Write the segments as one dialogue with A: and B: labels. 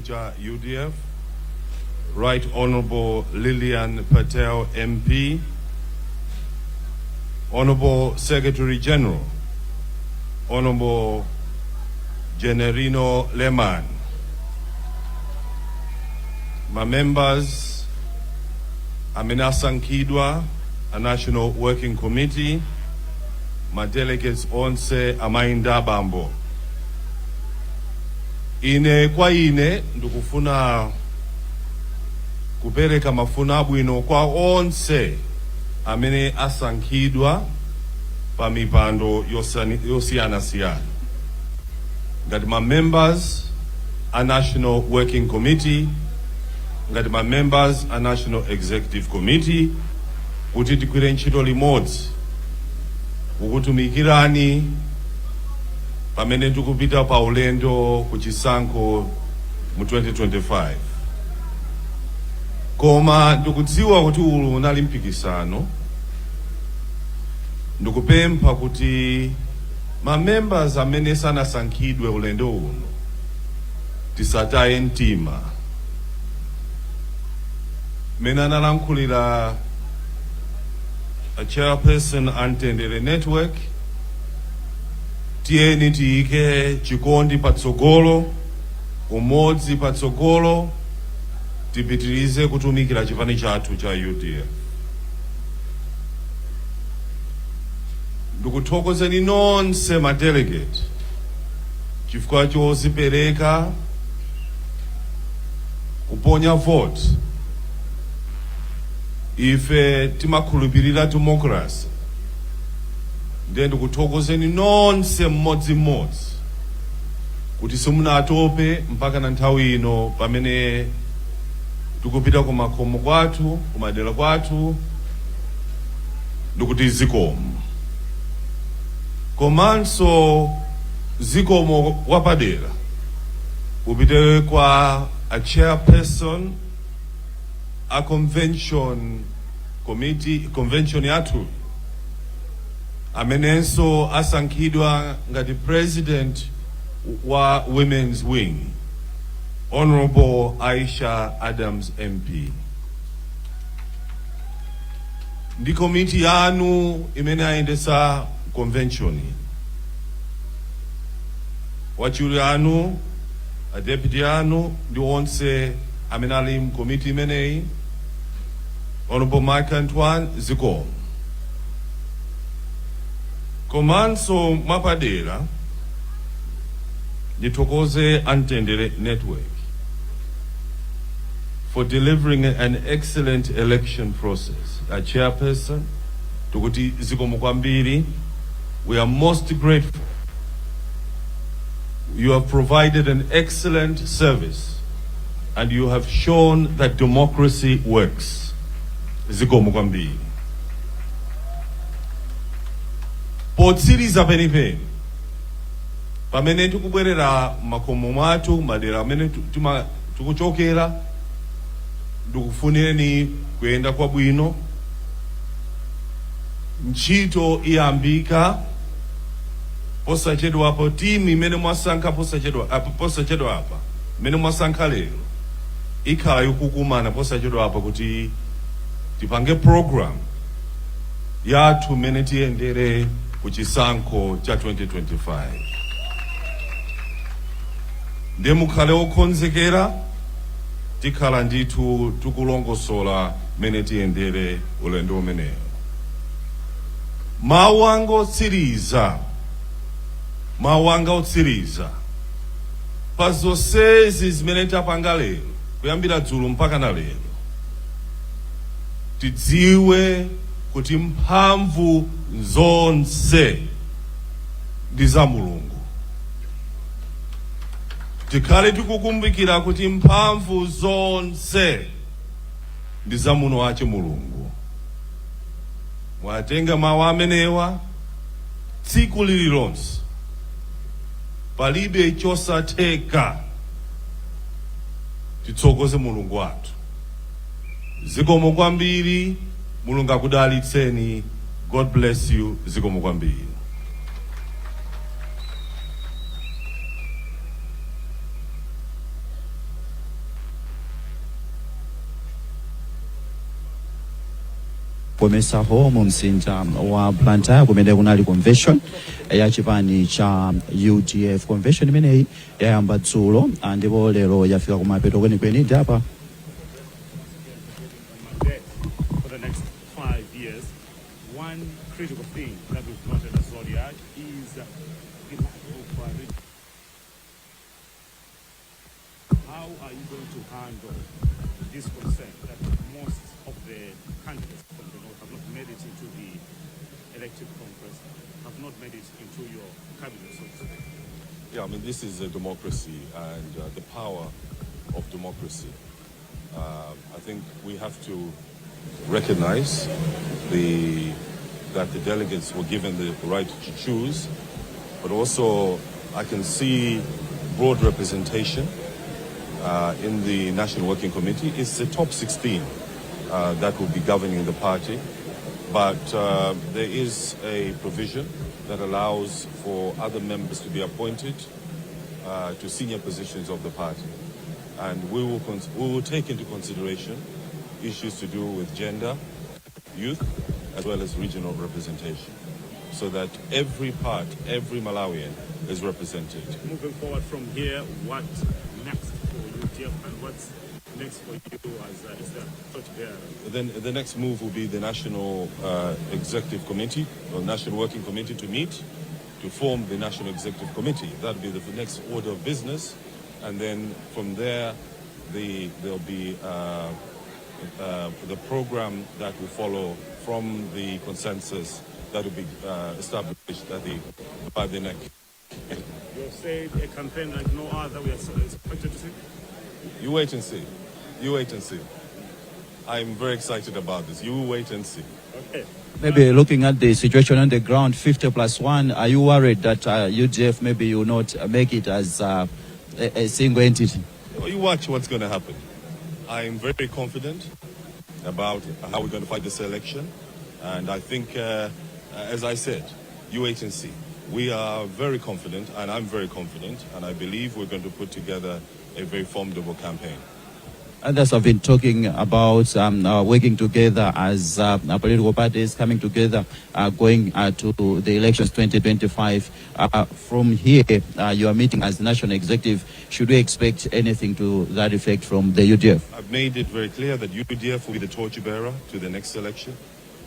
A: cha UDF, Right Honorable Lilian Patel MP, Honorable Secretary General, Honorable Generino Lehman, ma members amene asankhidwa a National Working Committee, ma delegates onse, amayi ndi abambo, ine kwa ine ndikufuna kupereka mafuno abwino kwa onse amene asankhidwa pa mipando yosiyanasiyana ngati ma members a National Working Committee, ngati ma members a National Executive Committee, kuti tigwire ntchito limodzi kukutumikirani pamene tikupita pa ulendo ku chisankho mu 2025. Koma ndikudziwa kuti ulu unali mpikisano. Ndikupempha kuti ma members amene sanasankhidwe ulendo uno tisataye mtima. Mene analankhulira a chairperson a Mtendere Network, tiyeni tiyike chikondi patsogolo, umodzi patsogolo, tipitirize kutumikira chipani chathu cha UDF. Ndikuthokozeni nonse ma delegate chifukwa chozipereka kuponya vote. Ife timakhulupirira democracy, ndiye ndikuthokozeni nonse mmodzimmodzi kuti simunatope mpaka na nthawi ino pamene tikupita kumakhomo kwathu, kumadera kwathu. Ndikuti zikomo, komanso zikomo wapadera upite kwa a chairperson a convention committee, convention yathu, amenenso asankhidwa ngati president wa women's wing, Honorable Aisha Adams MP, ndi komiti yanu imene ayendesa convention, wachiwiri anu, a deputy anu ndi onse amene ali mkomiti imeneyi, Honorable Mike Antoine, zikomo. Komanso mwapadera ndithokoze Amtendere Network for delivering an excellent election process. A chairperson, tikuti zikomo kwambiri. We are most grateful. You have provided an excellent service and you have shown that democracy works. Zikomo kwambiri. Potsiriza penipeni, pamene tikubwerera makomo mwathu, madera amene tikuchokera, ndikufunireni kuyenda kwabwino. Ntchito iyambika posachedwapo. Timu imene mwasankha posachedwa apa, posachedwa apa, imene mwasankha lero, ikhala ikukumana posachedwa apa kuti tipange program yathu imene tiyendere ku chisankho cha 2025. Ndiye mukhale okonzekera, tikhala ndithu tikulongosola mmene tiyendere ulendo umenewo. Mawu anga otsiriza, mawu anga otsiriza pa zonsezi zimene tapanga lero, kuyambira dzulo mpaka na lero, tidziwe kuti mphamvu zonse ndi za Mulungu. Tikhale tikukumbukira kuti mphamvu zonse ndi za muno wache Mulungu. Mwatenga mawu amenewa tsiku lililonse, palibe chosatheka. Titsogoze Mulungu wathu. Zikomo kwambiri. Mulungu akudalitseni. God bless you. Zikomo kwambiri.
B: Comesa Hall mu mzinda wa Blantyre, kumene kunali convention ya chipani cha UDF. Convention imeneyi yayamba dzulo, ndipo lero yafika kumapeto kwenikweni ndi apa
C: mandate for the next 5 years. One critical thing that we've noted as Zodiak is the lack of How are you going to handle this concern that most of the candidates from the north have not made it into the elective congress, have not made it into your cabinet, so to speak?
A: Yeah, I mean, this is a democracy and the power of democracy. I think we have to recognize that the delegates were given the right to choose, but also I can see broad representation in the National Working Committee. It's the top 16 that will be governing the party, but there is a provision that allows for other members to be appointed to senior positions of the party. And we will take into consideration issues to do with gender, youth, as well as regional representation, so that every part, every Malawian is represented.
C: Moving forward from here, what next for UDF and what's next for you as the torchbearer?
A: Then the next move will be the National Executive Committee, or National Working Committee, to meet to form the National Executive Committee. That'll be the next order of business. And then from there, there'll be the program that will follow from the consensus that will be established by the NEC.
C: You have said a campaign like no other we are so expected to see.
A: You wait and see. You wait and see. I'm very excited about this. You wait and see.
C: Okay.
B: Maybe looking at the situation on the ground, 50 plus 1, are you worried that UDF maybe you will not make it as a single entity?
A: Well, you watch what's going to happen. I'm very confident about how we're going to fight this election. And I think, as I said, you wait and see. We are very confident, and I'm very confident, and I believe we're going to put together a very formidable campaign.
B: Others have been talking about working together as political parties coming together, going to the elections 2025. From here, you are meeting as the national executive. Should we expect anything to that effect from the UDF?
A: I've made it very clear that UDF will be the torchbearer to the next election.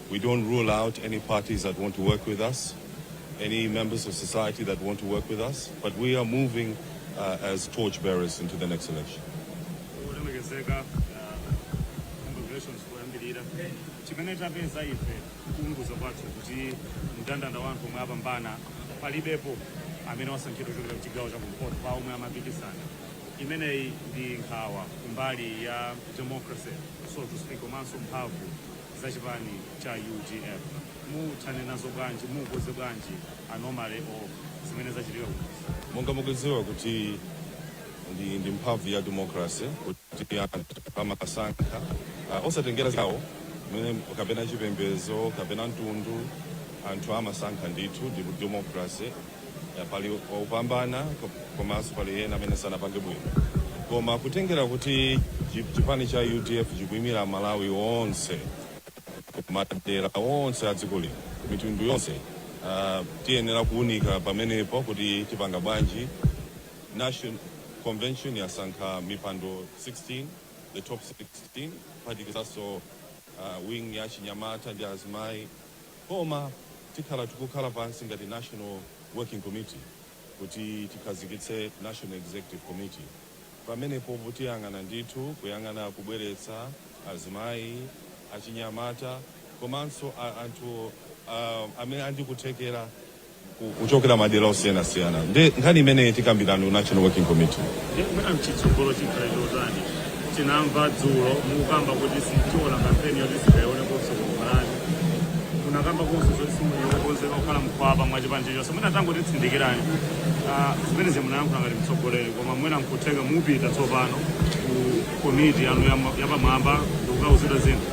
A: We don't rule out any parties that want to work with us, any members of society that want to work with us, but we are moving as torchbearers into the next election.
C: Olemekezeka, congratulations. Kuyambirira chimene tapeza ife kuunguza kwathu kuti mndandanda wa anthu omwe apambana palibepo amene wasankhidwa kuchokera kuchigawo chakumpoto pa omwe amapikisana. Imeneyi ndi nkhawa kumbali ya democracy, so to speak, komanso mphamvu za chipani cha UDF. Muthane nazo bwanji? Mukonze bwanji anomaly o zimene zachitika kuno?
A: Monga mukudziwa kuti ndi mphamvu ya democracy kuti anthu amasankha osatengera zawo mene kapena chipembedzo kapena mtundu. Anthu amasankha ndithu, ndi democracy. Pali opambana komanso pali ena amene sanapange bwino, koma kutengera kuti chipani cha UDF chikuyimira Malawi onse, madera onse a dziko lino, mitundu yonse, tiyenera kuwunika pamenepo kuti tipanga bwanji. National Convention yasankha mipando 16, the top 16, kuphatikizaso wing ya chinyamata ndi azimayi, koma tikhala tikukhala pansi ngati National Working Committee kuti tikhazikitse National Executive Committee. Pamenepo tiyang'ana ndithu kuyang'ana kubweretsa azimayi, achinyamata komanso anthu amene andikuthekera kuchokera madera osiyanasiyana. Ndi nkhani imeneyi tikambirana ku National Working Committee.
C: Mwina mchitsogolo chikhale chotani? Tinamva dzulo mukukamba kuti sitiona kampeni yoti sikaionekonso kumalani, munakamba konso zoti simukonzeka kukhala mkhwapa mwa chipani chilichonse. Mwina tangotitsindikirani zimene zimunayankhula ngati mtsogoleri, koma mwina nkutheka mupita tsopano ku komiti yanu yapamwamba ndikukauzidwa zinthu.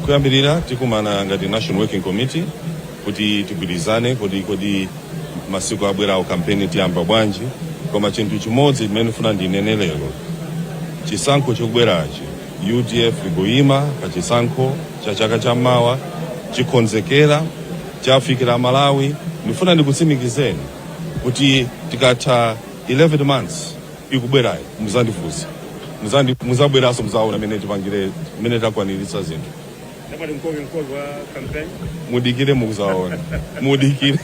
A: Kuyambirira tikumana ngati National Working Committee kuti tigwirizane kuti kodi masiku abwerawo kampeni tiyamba bwanji. Koma chinthu chimodzi chimene ndifuna ndinene lero, chisankho chikubwerachi, UDF ikuyima pa chisankho cha chaka chammawa. Chikonzekera chafikira Malawi. Ndifuna ndikutsimikizeni kuti tikatha 11 months ikubwerayi, muzandifunsa, muzabweranso, muzaona mene tipangire, mene takwaniritsa zinthu.
C: Ndapati mkoke mkoke wa campaign.
A: Mudikire, mukuzaona, mudikire.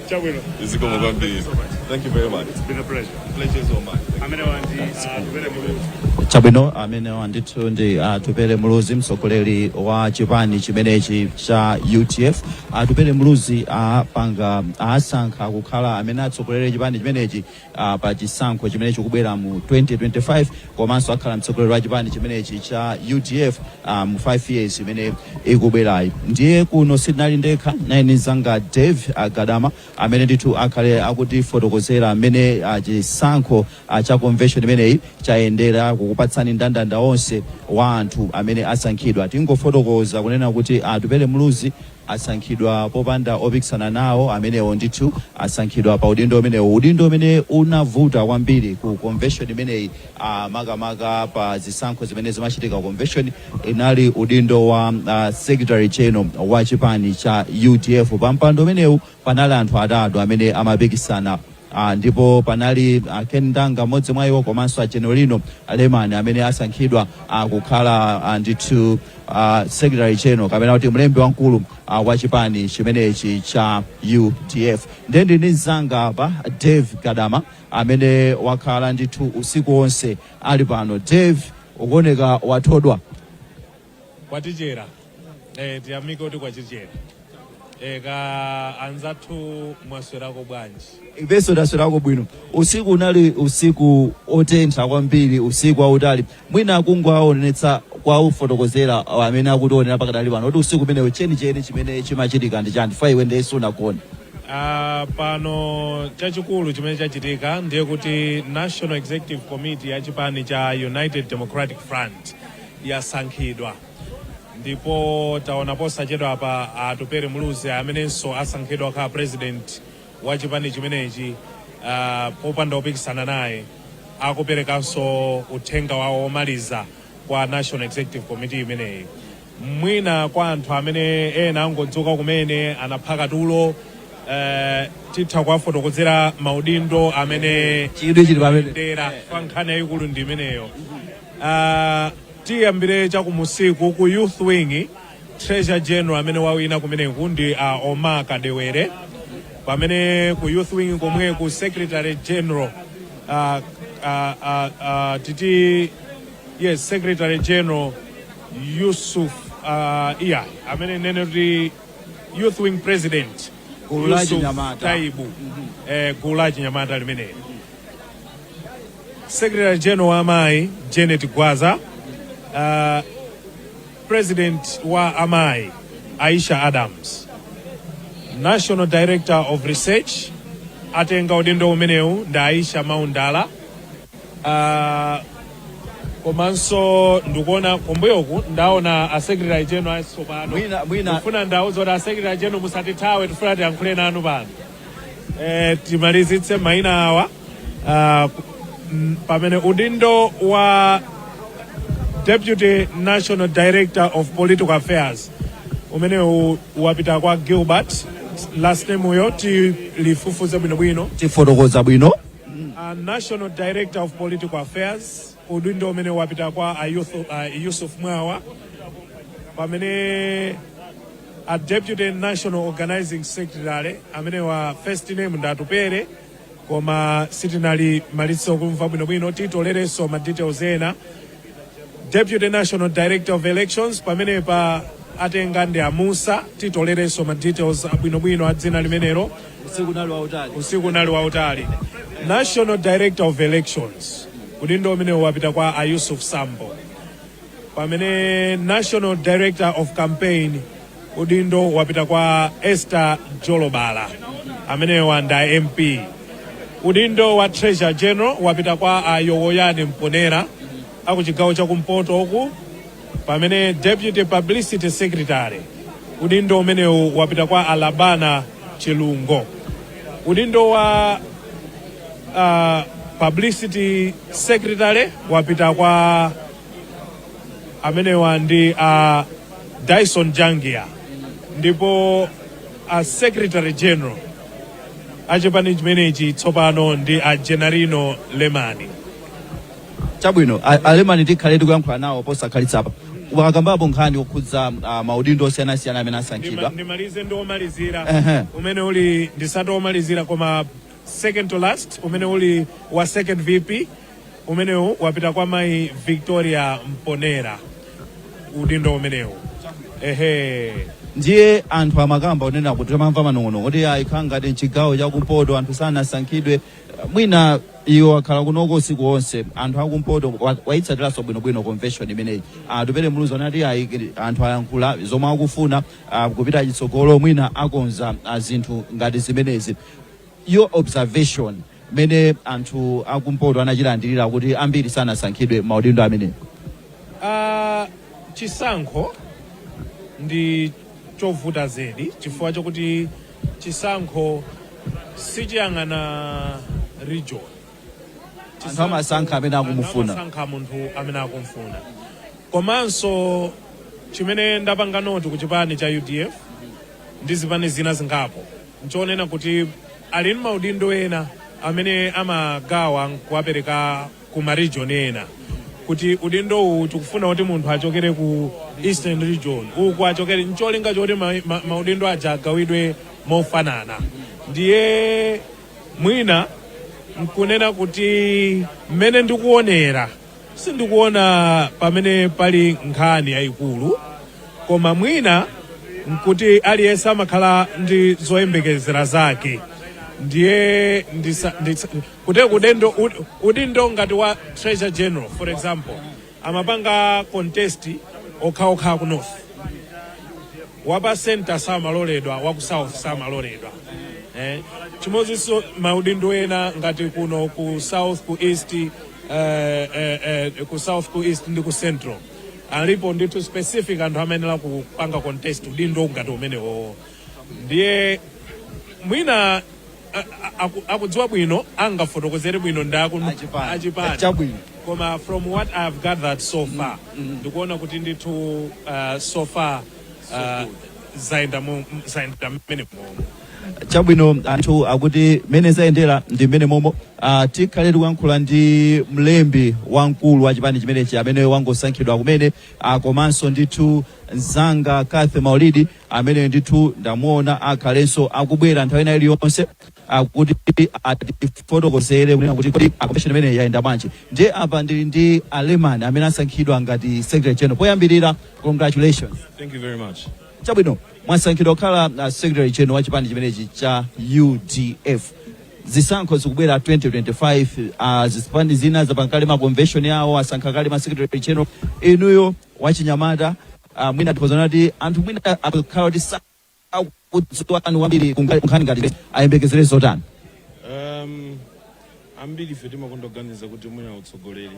C: Chabwino.
A: Zikomo kwambiri.
C: Thank you so much.
A: Thank you very much.
C: It's been a pleasure.
A: Pleasure is all mine.
C: Amene wandi Atupele Muluzi.
B: Chabwino, amene ndithu ndi Atupele Muluzi, mtsogoleri wa chipani chimenechi cha UDF. Atupele Muluzi apanga asankha kukhala amene atsogolere chipani chimenechi pa chisankho chimene chikubwera mu 2025, komanso akhala mtsogoleri wa chipani chimenechi cha UDF mu 5 years imene ikubwerayi. Ndiye kuno sindinali ndekha, naye mzanga Dave Gadama amene ndithu akhale akutifotokozera amene chisankho cha convention imeneyi chayendera, kukupatsani ndandanda onse wa anthu amene asankhidwa. Tingofotokoza kunena kuti Atupele Muluzi asankhidwa popanda opikisana nawo. Amenewo ndithu asankhidwa pa udindo umenewo, udindo umene unavuta kwambiri ku convention imeneyi, makamaka pa zisankho zimene zimachitika convention, inali udindo wa secretary general wa chipani cha UDF. Pa mpando umenewu panali anthu atatu amene amapikisana, ndipo panali Ken Ndanga mmodzi mwa iwo, komanso a Generalino Lemani amene asankhidwa kukhala ndithu secretary general kapena kuti mlembi wamkulu wa chipani chimenechi cha UDF. Ndiye ndili ndi mzanga apa, Dave Gadama, amene wakhala ndithu usiku wonse ali pano. Dave, ukuoneka wathodwa.
D: Kwatichera, tiyamike kuti kwachichera. Ka anzathu, mwaswerako bwanji?
B: Ifenso taswerako bwino. Usiku unali usiku otentha kwambiri, usiku wautali. Mwina kungowaonetsa, kwaufotokozera amene akutionera pakadali pano kuti usiku umenewu chenicheni chimene chimachitika ndi chani, fa iwe ndiye sunagone.
D: Pano chachikulu chimene chachitika ndiye kuti National Executive Committee ya chipani cha United Democratic Front yasankhidwa, ndipo taona posachedwa apa Atupele Muluzi amenenso asankhidwa kukhala president wa chipani chimenechi popanda opikisana naye, akuperekanso uthenga wawo omaliza kwa National Executive Committee imeneyi. Mwina kwa anthu amene ena angodzuka kumene, anaphaka tulo, titha kuwafotokozera maudindo amene
B: chidwi chili pamene
D: dera pa nkhani yayikulu ndi imeneyo. Tiyambire chakumusiku ku youth wing, treasurer general amene wawina kumeneku ndi Omar Kadewere, pamene ku youth wing komweku secretary general, titi yes, secretary general Yusuf, iya, amene nene kuti youth wing president
B: Gulu la
D: Yusuf
B: Chinyamata.
D: Taibu, gulu la Chinyamata limeneli. Secretary general wa amayi, Janet Gwaza, president wa amayi, Aisha Adams. National director of research atenga udindo umenewu ndi Aisha Maundala. Komanso ndikuona kumbuyoku, ndaona a secretary general atsopano. Ndikufuna ndauza kuti a secretary general, musatithawe, tifuna tiyankhule nanu pano. Timalizitse mayina awa. Pamene udindo wa deputy national director of political affairs umenewu wapita kwa Gilbert, last name uyo tilifufuze bwinobwino.
B: Tifotokoza bwino.
D: National director of political affairs, udindo umene wapita kwa Yusuf Mwawa, pamene a deputy national organizing secretary amene wa first name ndi Atupele, koma sitinali malitso kumva bwinobwino, titolerenso ma details ena. Deputy national director of elections pamene pa atenga ndi Amusa, titolerenso ma details abwinobwino a dzina limenelo.
B: Usiku unali wautali.
D: Usiku unali wautali. National director of elections, udindo umene wapita kwa a Yusuf Sambo, pamene national director of campaign udindo wapita kwa Esther Jolobala, amenewa ndi a MP. Udindo wa treasurer general wapita kwa a Yowoyani Mponera akuchigawo chakumpoto uku, pamene deputy publicity secretary udindo umenewu wapita kwa Alabana Chilungo. Udindo wa publicity secretary wapita kwa amenewa ndi Dyson Jangia. Ndipo a secretary general achipani chimenechi tsopano ndi a Genarino Lemani.
B: Chabwino, Alemani tikhale tikuyankhula nawo posakhalitsa apa. Wakambapo nkhani yokhudza maudindo osiyanasiyana amene asankhidwa.
D: Ndimalize ndi omalizira, umene uli, ndisati omalizira koma second to last, umene uli wa second VP, umenewu wapita kwa mayi Victoria Mponera, udindo umenewu, ehe.
B: Ndiye anthu amakamba kunena kuti tamamva manong'ono kuti ayikhala ngati mchigawo chakumpoto anthu sanasankhidwe. Mwina iwo akhala kunoko usiku wonse, anthu akumpoto wayitsatiranso bwinobwino convention imeneyi. Atupele Muluzi anati ayi, anthu ayankhula zomwe akufuna kupita chitsogolo, mwina akonza zinthu ngati zimenezi. Your observation, mene anthu akumpoto anachilandirira kuti ambiri sanasankhidwe maudindo ameneyi?
D: Chisankho ndi chovuta zedi, chifukwa chokuti chisankho sichiyang'ana region.
B: Anthu amasankha amene akumufuna.
D: Anthu amasankha munthu amene akumufuna. Komanso chimene ndapanga note ku chipani cha UDF ndi zipani zina zingapo nchonena kuti ali ndi maudindo ena amene amagawa nkuwapereka ku ma region ena, kuti udindo uwu tikufuna kuti munthu achokere ku Eastern Region, uku achokere, ncholinga choti maudindo aja agawidwe mofanana. Ndiye mwina nkunena kuti mmene ndikuonera, sindikuona pamene pali nkhani yayikulu, koma mwina nkuti aliyense amakhala ndi zoyembekezera zake. Ndiye kuti udindo ngati wa treasurer general, for example, amapanga contest okhaokha ku north, wapa center samaloledwa, waku south samaloledwa, eh? Chimodzinso maudindo ena ngati kuno ku south, ku east, ku south, ku east ndi ku central, alipo ndithu specific anthu amayenera kupanga contest udindo ngati umenewo. Ndiye mwina akudziwa bwino, angafotokozere bwino ndi
B: Achipani.
D: Achipani.
B: Chabwino.
D: Koma from what I have gathered so far, ndikuona kuti ndithu so far zayenda mmene momwe.
B: Chabwino, anthu akuti mmene zayendera ndi mmene momo. Tikhale tikuyankhula ndi mlembi wamkulu wa chipani chimenechi amene wangosankhidwa kumene, komanso ndithu mzanga Kathe Maulidi amene ndithu ndamuona akhalenso akubwera nthawi ina iliyonse akuti atifotokozere kunena kuti kodi convention imene yayenda bwanji. Ndiye apa ndili ndi Aleman amene asankhidwa ngati secretary general. Poyambirira, congratulations.
E: Thank you very much.
B: Chabwino, mwasankhidwa kukhala secretary general wa chipani chimenechi cha UDF. Zisankho zikubwera 2025, zipani zina zapanga kale ma convention yawo, asankha kale ma secretary general. Inuyo wachinyamata, mwina tikhozana kuti anthu mwina akukhala kuti sakudziwani kwambiri kunkhani ngati, ayembekezere zotani?
E: Ambiri ife timakonda kuganiza kuti mwina utsogoleri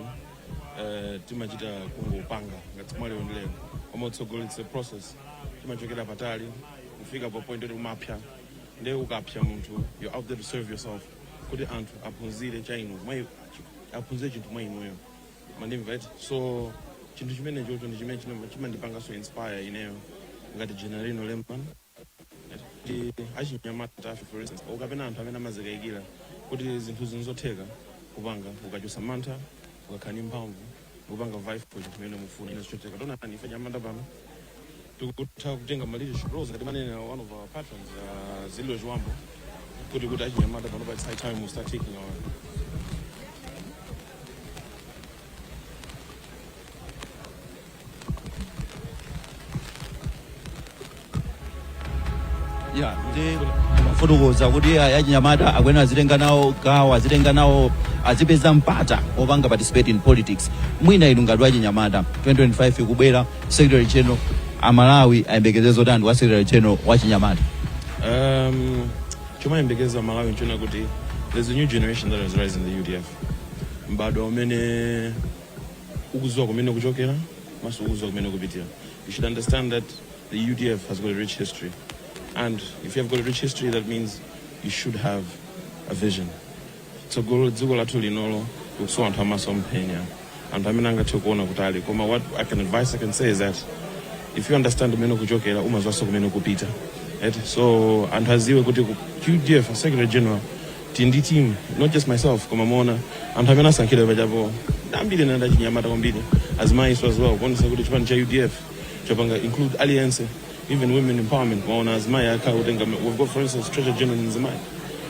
E: timachita kungopanga ngati mwalero ndi lero, koma utsogoleri, it's a process. Timachokera patali kufika pa point yoti umapya. Ndiye ukapya munthu, you're out there to serve yourself, kuti anthu aphunzire cha inu, aphunzire chinthu mwa inuyo, mandimva eti? So chinthu chimene chocho ndi chimene chimandipanganso inspire ineyo ngati Generino Lemman, kuti achinyamata afe, for instance, ukapena anthu amene amazikayikira kuti zinthu zinzotheka kupanga, ukachosa mantha, ukakhala ndi mphamvu, kupanga vie for chinthu chimene mufuna, ine zichotheka. Tonani ife anyamata pano tikutha kutenga ma leadership roles, ngati manene one of our patrons, Zililo Chiwambo, kuti achinyamata pano pa, it's high time we start taking our
B: Ya, ndi mafotokoza kuti achinyamata akuyenera azitenga nawo gawo, azitenga nawo, azipeza mpata opanga participate in politics. Mwina inu ngati wachinyamata, 2025 ikubwera, secretary general, Amalawi ayembekezere zotani wa secretary general wachinyamata?
E: Chomayembekeza Malawi nchona kuti there's a new generation that has risen in the UDF, mbadwa umene ukudziwa kumene kuchokera maso, ukudziwa kumene kupitira. You should understand that the UDF has got a rich history, and if you have got a rich history, that means you should have a vision. Tsogolo dziko lathu linolo likusowa anthu amaso mphenya, anthu amene angathe kuona kutali. Koma what I can advise, I can say is that If you understand kumene kuchokera, umaziwanso kumene kupita, right? So anthu aziwe kuti ku UDF, secretary general tili ndi team, not just myself, koma muona anthu amene asankhidwa pachapo ambiri nanda chinyamata kwambiri, azimayiso as well, kuonesa kuti chipani cha UDF chapanga include aliyense, even women empowerment. Maona azimayi akhala kutenga. We've got, for instance, treasurer general mzimayi,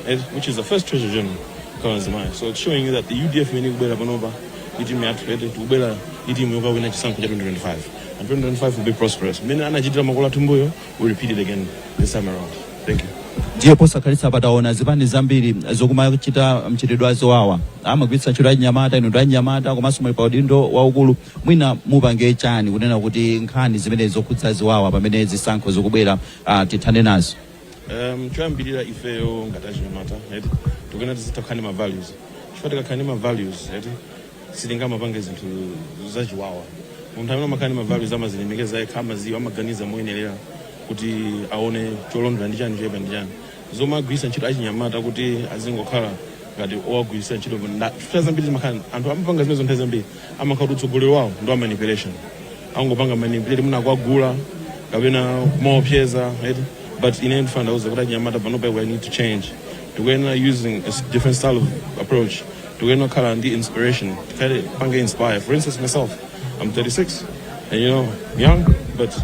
E: right? Which is the first treasurer general khala mzimayi. So it's showing you that the UDF imene ikubwera panopa ndi timu yathu ete tikubwera ndi timu yokawina chisankho cha 2025, and 2025 will be prosperous. Mmene anachitira makolo athu mbuyo, we repeat it again this time around. Thank you.
B: Ndiye posakhalitsa pataona zipani zambiri zokumachita mchitidwe aziwawa, amagwiritsa ntchito achinyamata. Inu ndi achinyamata komanso muli pa udindo waukulu, mwina mupange chani kunena kuti nkhani zimene zokhudza ziwawa pamene zisankho zikubwera tithane nazo?
E: Choyambirira, ifeyo ngati achinyamata, right, tikuyena tizitha kukhala ndi ma values, chifukwa tikakhala ndi ma values, right, sitingamapange zinthu zachiwawa. Munthu amene amakhala ndi ma values amazilemekeza yekha, amaziwa, amaganiza moyenerera kuti aone cholondola ndi chani, choyipa ndi chani. Zomagwiritsa ntchito achinyamata kuti azingokhala ngati owagwiritsa ntchito, chifukwa zambiri zimakhala anthu amapanga zimene nthawi zambiri amakhala kuti utsogoleri wawo ndi wa manipulation, angopanga manipulate, muna kuwagula kapena kumaopseza, right? But ine ndifuna ndauza kuti achinyamata panopa we need to change. Tikuyenera using a different style of approach. Tikuyenera kukhala ndi inspiration, tikhale pange inspire. For instance, myself, I'm 36 and young, but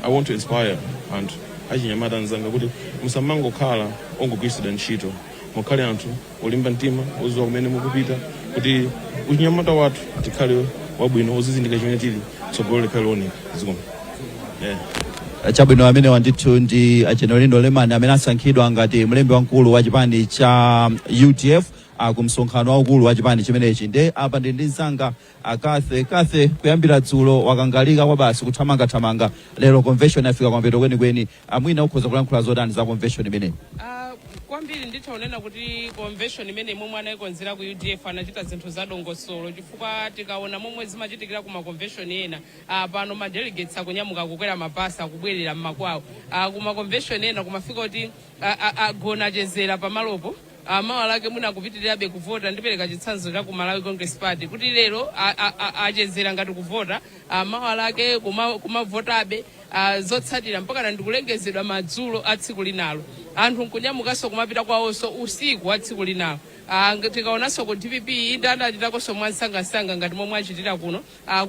E: I want to inspire anthu achinyamata anzanga kuti musamangokhala ongogwiritsidwa ntchito, mukhale anthu olimba mtima, oziwa kumene mukupita, kuti uchinyamata wathu tikhale wabwino, ozizindika chimene tili, tsogolo likhale looneka. Zikomo, yeah.
B: Chabwino, amene ndithu ndi General Lemani amene asankhidwa ngati mlembi wamkulu wa chipani cha UDF ku msonkhano waukulu wa chipani chimenechi. Nde apa ndi mzanga Akathe Kathe. Kuyambira dzulo wakangalika kwa basi, kuthamangathamanga. Lero convention yafika kwampeto kwenikweni. Amwina ukhoza kulankhula zotani za convention imeneyi?
F: Kwambiri nditha kunena kuti convention imene momwe anayikonzera ku UDF, anachita zinthu zadongosolo, chifukwa tikaona momwe zimachitikira ku ma convention ena, pano ma delegates akunyamuka kukwera mabasi akubwerera mmakwawo. Ku ma convention ena kumafika kuti agona, achezera pamalopo, mawa lake mwina akupitirirabe kuvota. Ndipereka chitsanzo cha ku Malawi Congress Party, kuti lero achezera ngati kuvota, mawa lake kumavotabe, zotsatira mpaka ndikulengezedwa madzulo a tsiku linalo, anthu nkunyamukanso kumapita kwawonso usiku wa tsiku linalo. Tikaonanso ku DPP, inde adachitakonso mwansangasanga ngati momwe achitira kuno,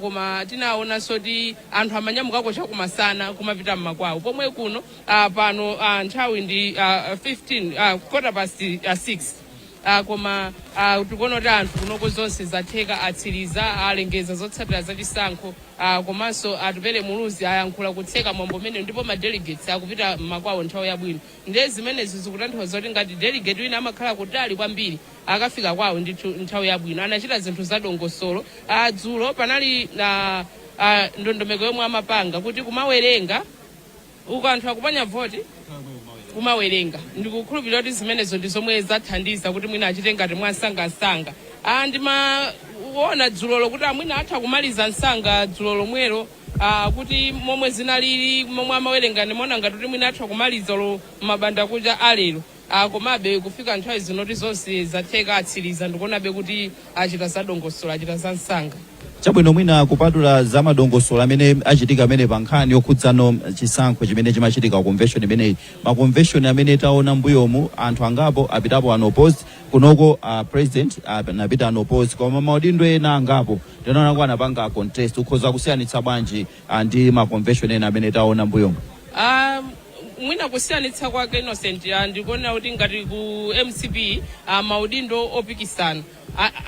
F: koma tinaonanso ti anthu amanyamukako chakumasana kumapita mmakwawo, pomwe kuno pano nthawi ndi 15 quarter past 6, koma tikuona kuti anthu kunoko zonse zatheka, atsiriza, alengeza zotsatira zachisankho, komanso Atupele Muluzi ayankhula kutseka mwambo umene, ndipo ma delegates akupita mmakwawo nthawi yabwino. Ndiye zimenezi zikutanthauza kuti ngati delegate wina amakhala kutali kwambiri, akafika kwawo ndithu nthawi yabwino. Anachita zinthu zadongosolo. Dzulo panali ndondomeko yomwe amapanga kuti kumawerenga uko anthu akupanya voti, kumawerenga. Ndikukhulupirira kuti zimenezo ndi zomwe zathandiza kuti mwina achite ngati mwansangasanga. Ndimaona dzulolo kuti amwina atha kumaliza msanga dzulo lomwelo, kuti momwe zinalili, momwe amawerenga, ndimaona ngati kuti mwina atha kumaliza lo mabanda kucha alero. Komabe kufika nthawi zinoti zonse zatheka, atsiriza, ndikuonabe kuti achita zadongosolo, achita za msanga.
B: Chabwino, mwina kupatula za madongosolo amene achitika amene pa nkhani yokhudzano chisankho chimene chimachitika, convention imeneyi, ma convention amene taona mbuyomu, anthu angapo apitapo unopposed. Kunoko president anapita unopposed, koma maudindo ena angapo tinaona ko anapanga contest. Ukhoza kusiyanitsa bwanji ndi ma convention ena amene taona mbuyomu?
F: Mwina kusiyanitsa kwake, Innocent, ndikuona kuti ngati ku MCP, maudindo opikisana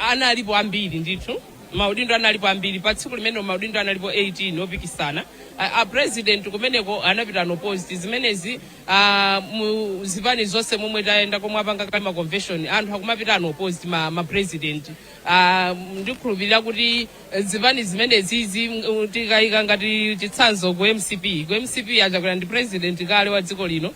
F: analipo ambiri ndithu. Maudindo analipo ambiri pa tsiku limene, maudindo analipo 18 opikisana. A president kumeneko anapita unopposed. Zimenezi mu zipani zonse momwe tayenda, komwe apanga kale ma convention, anthu akumapita unopposed, ma president. Ndikhulupirira kuti zipani zimenezizi, tikayika ngati chitsanzo ku MCP, ku MCP aChakwera ndi president kale wa dziko lino,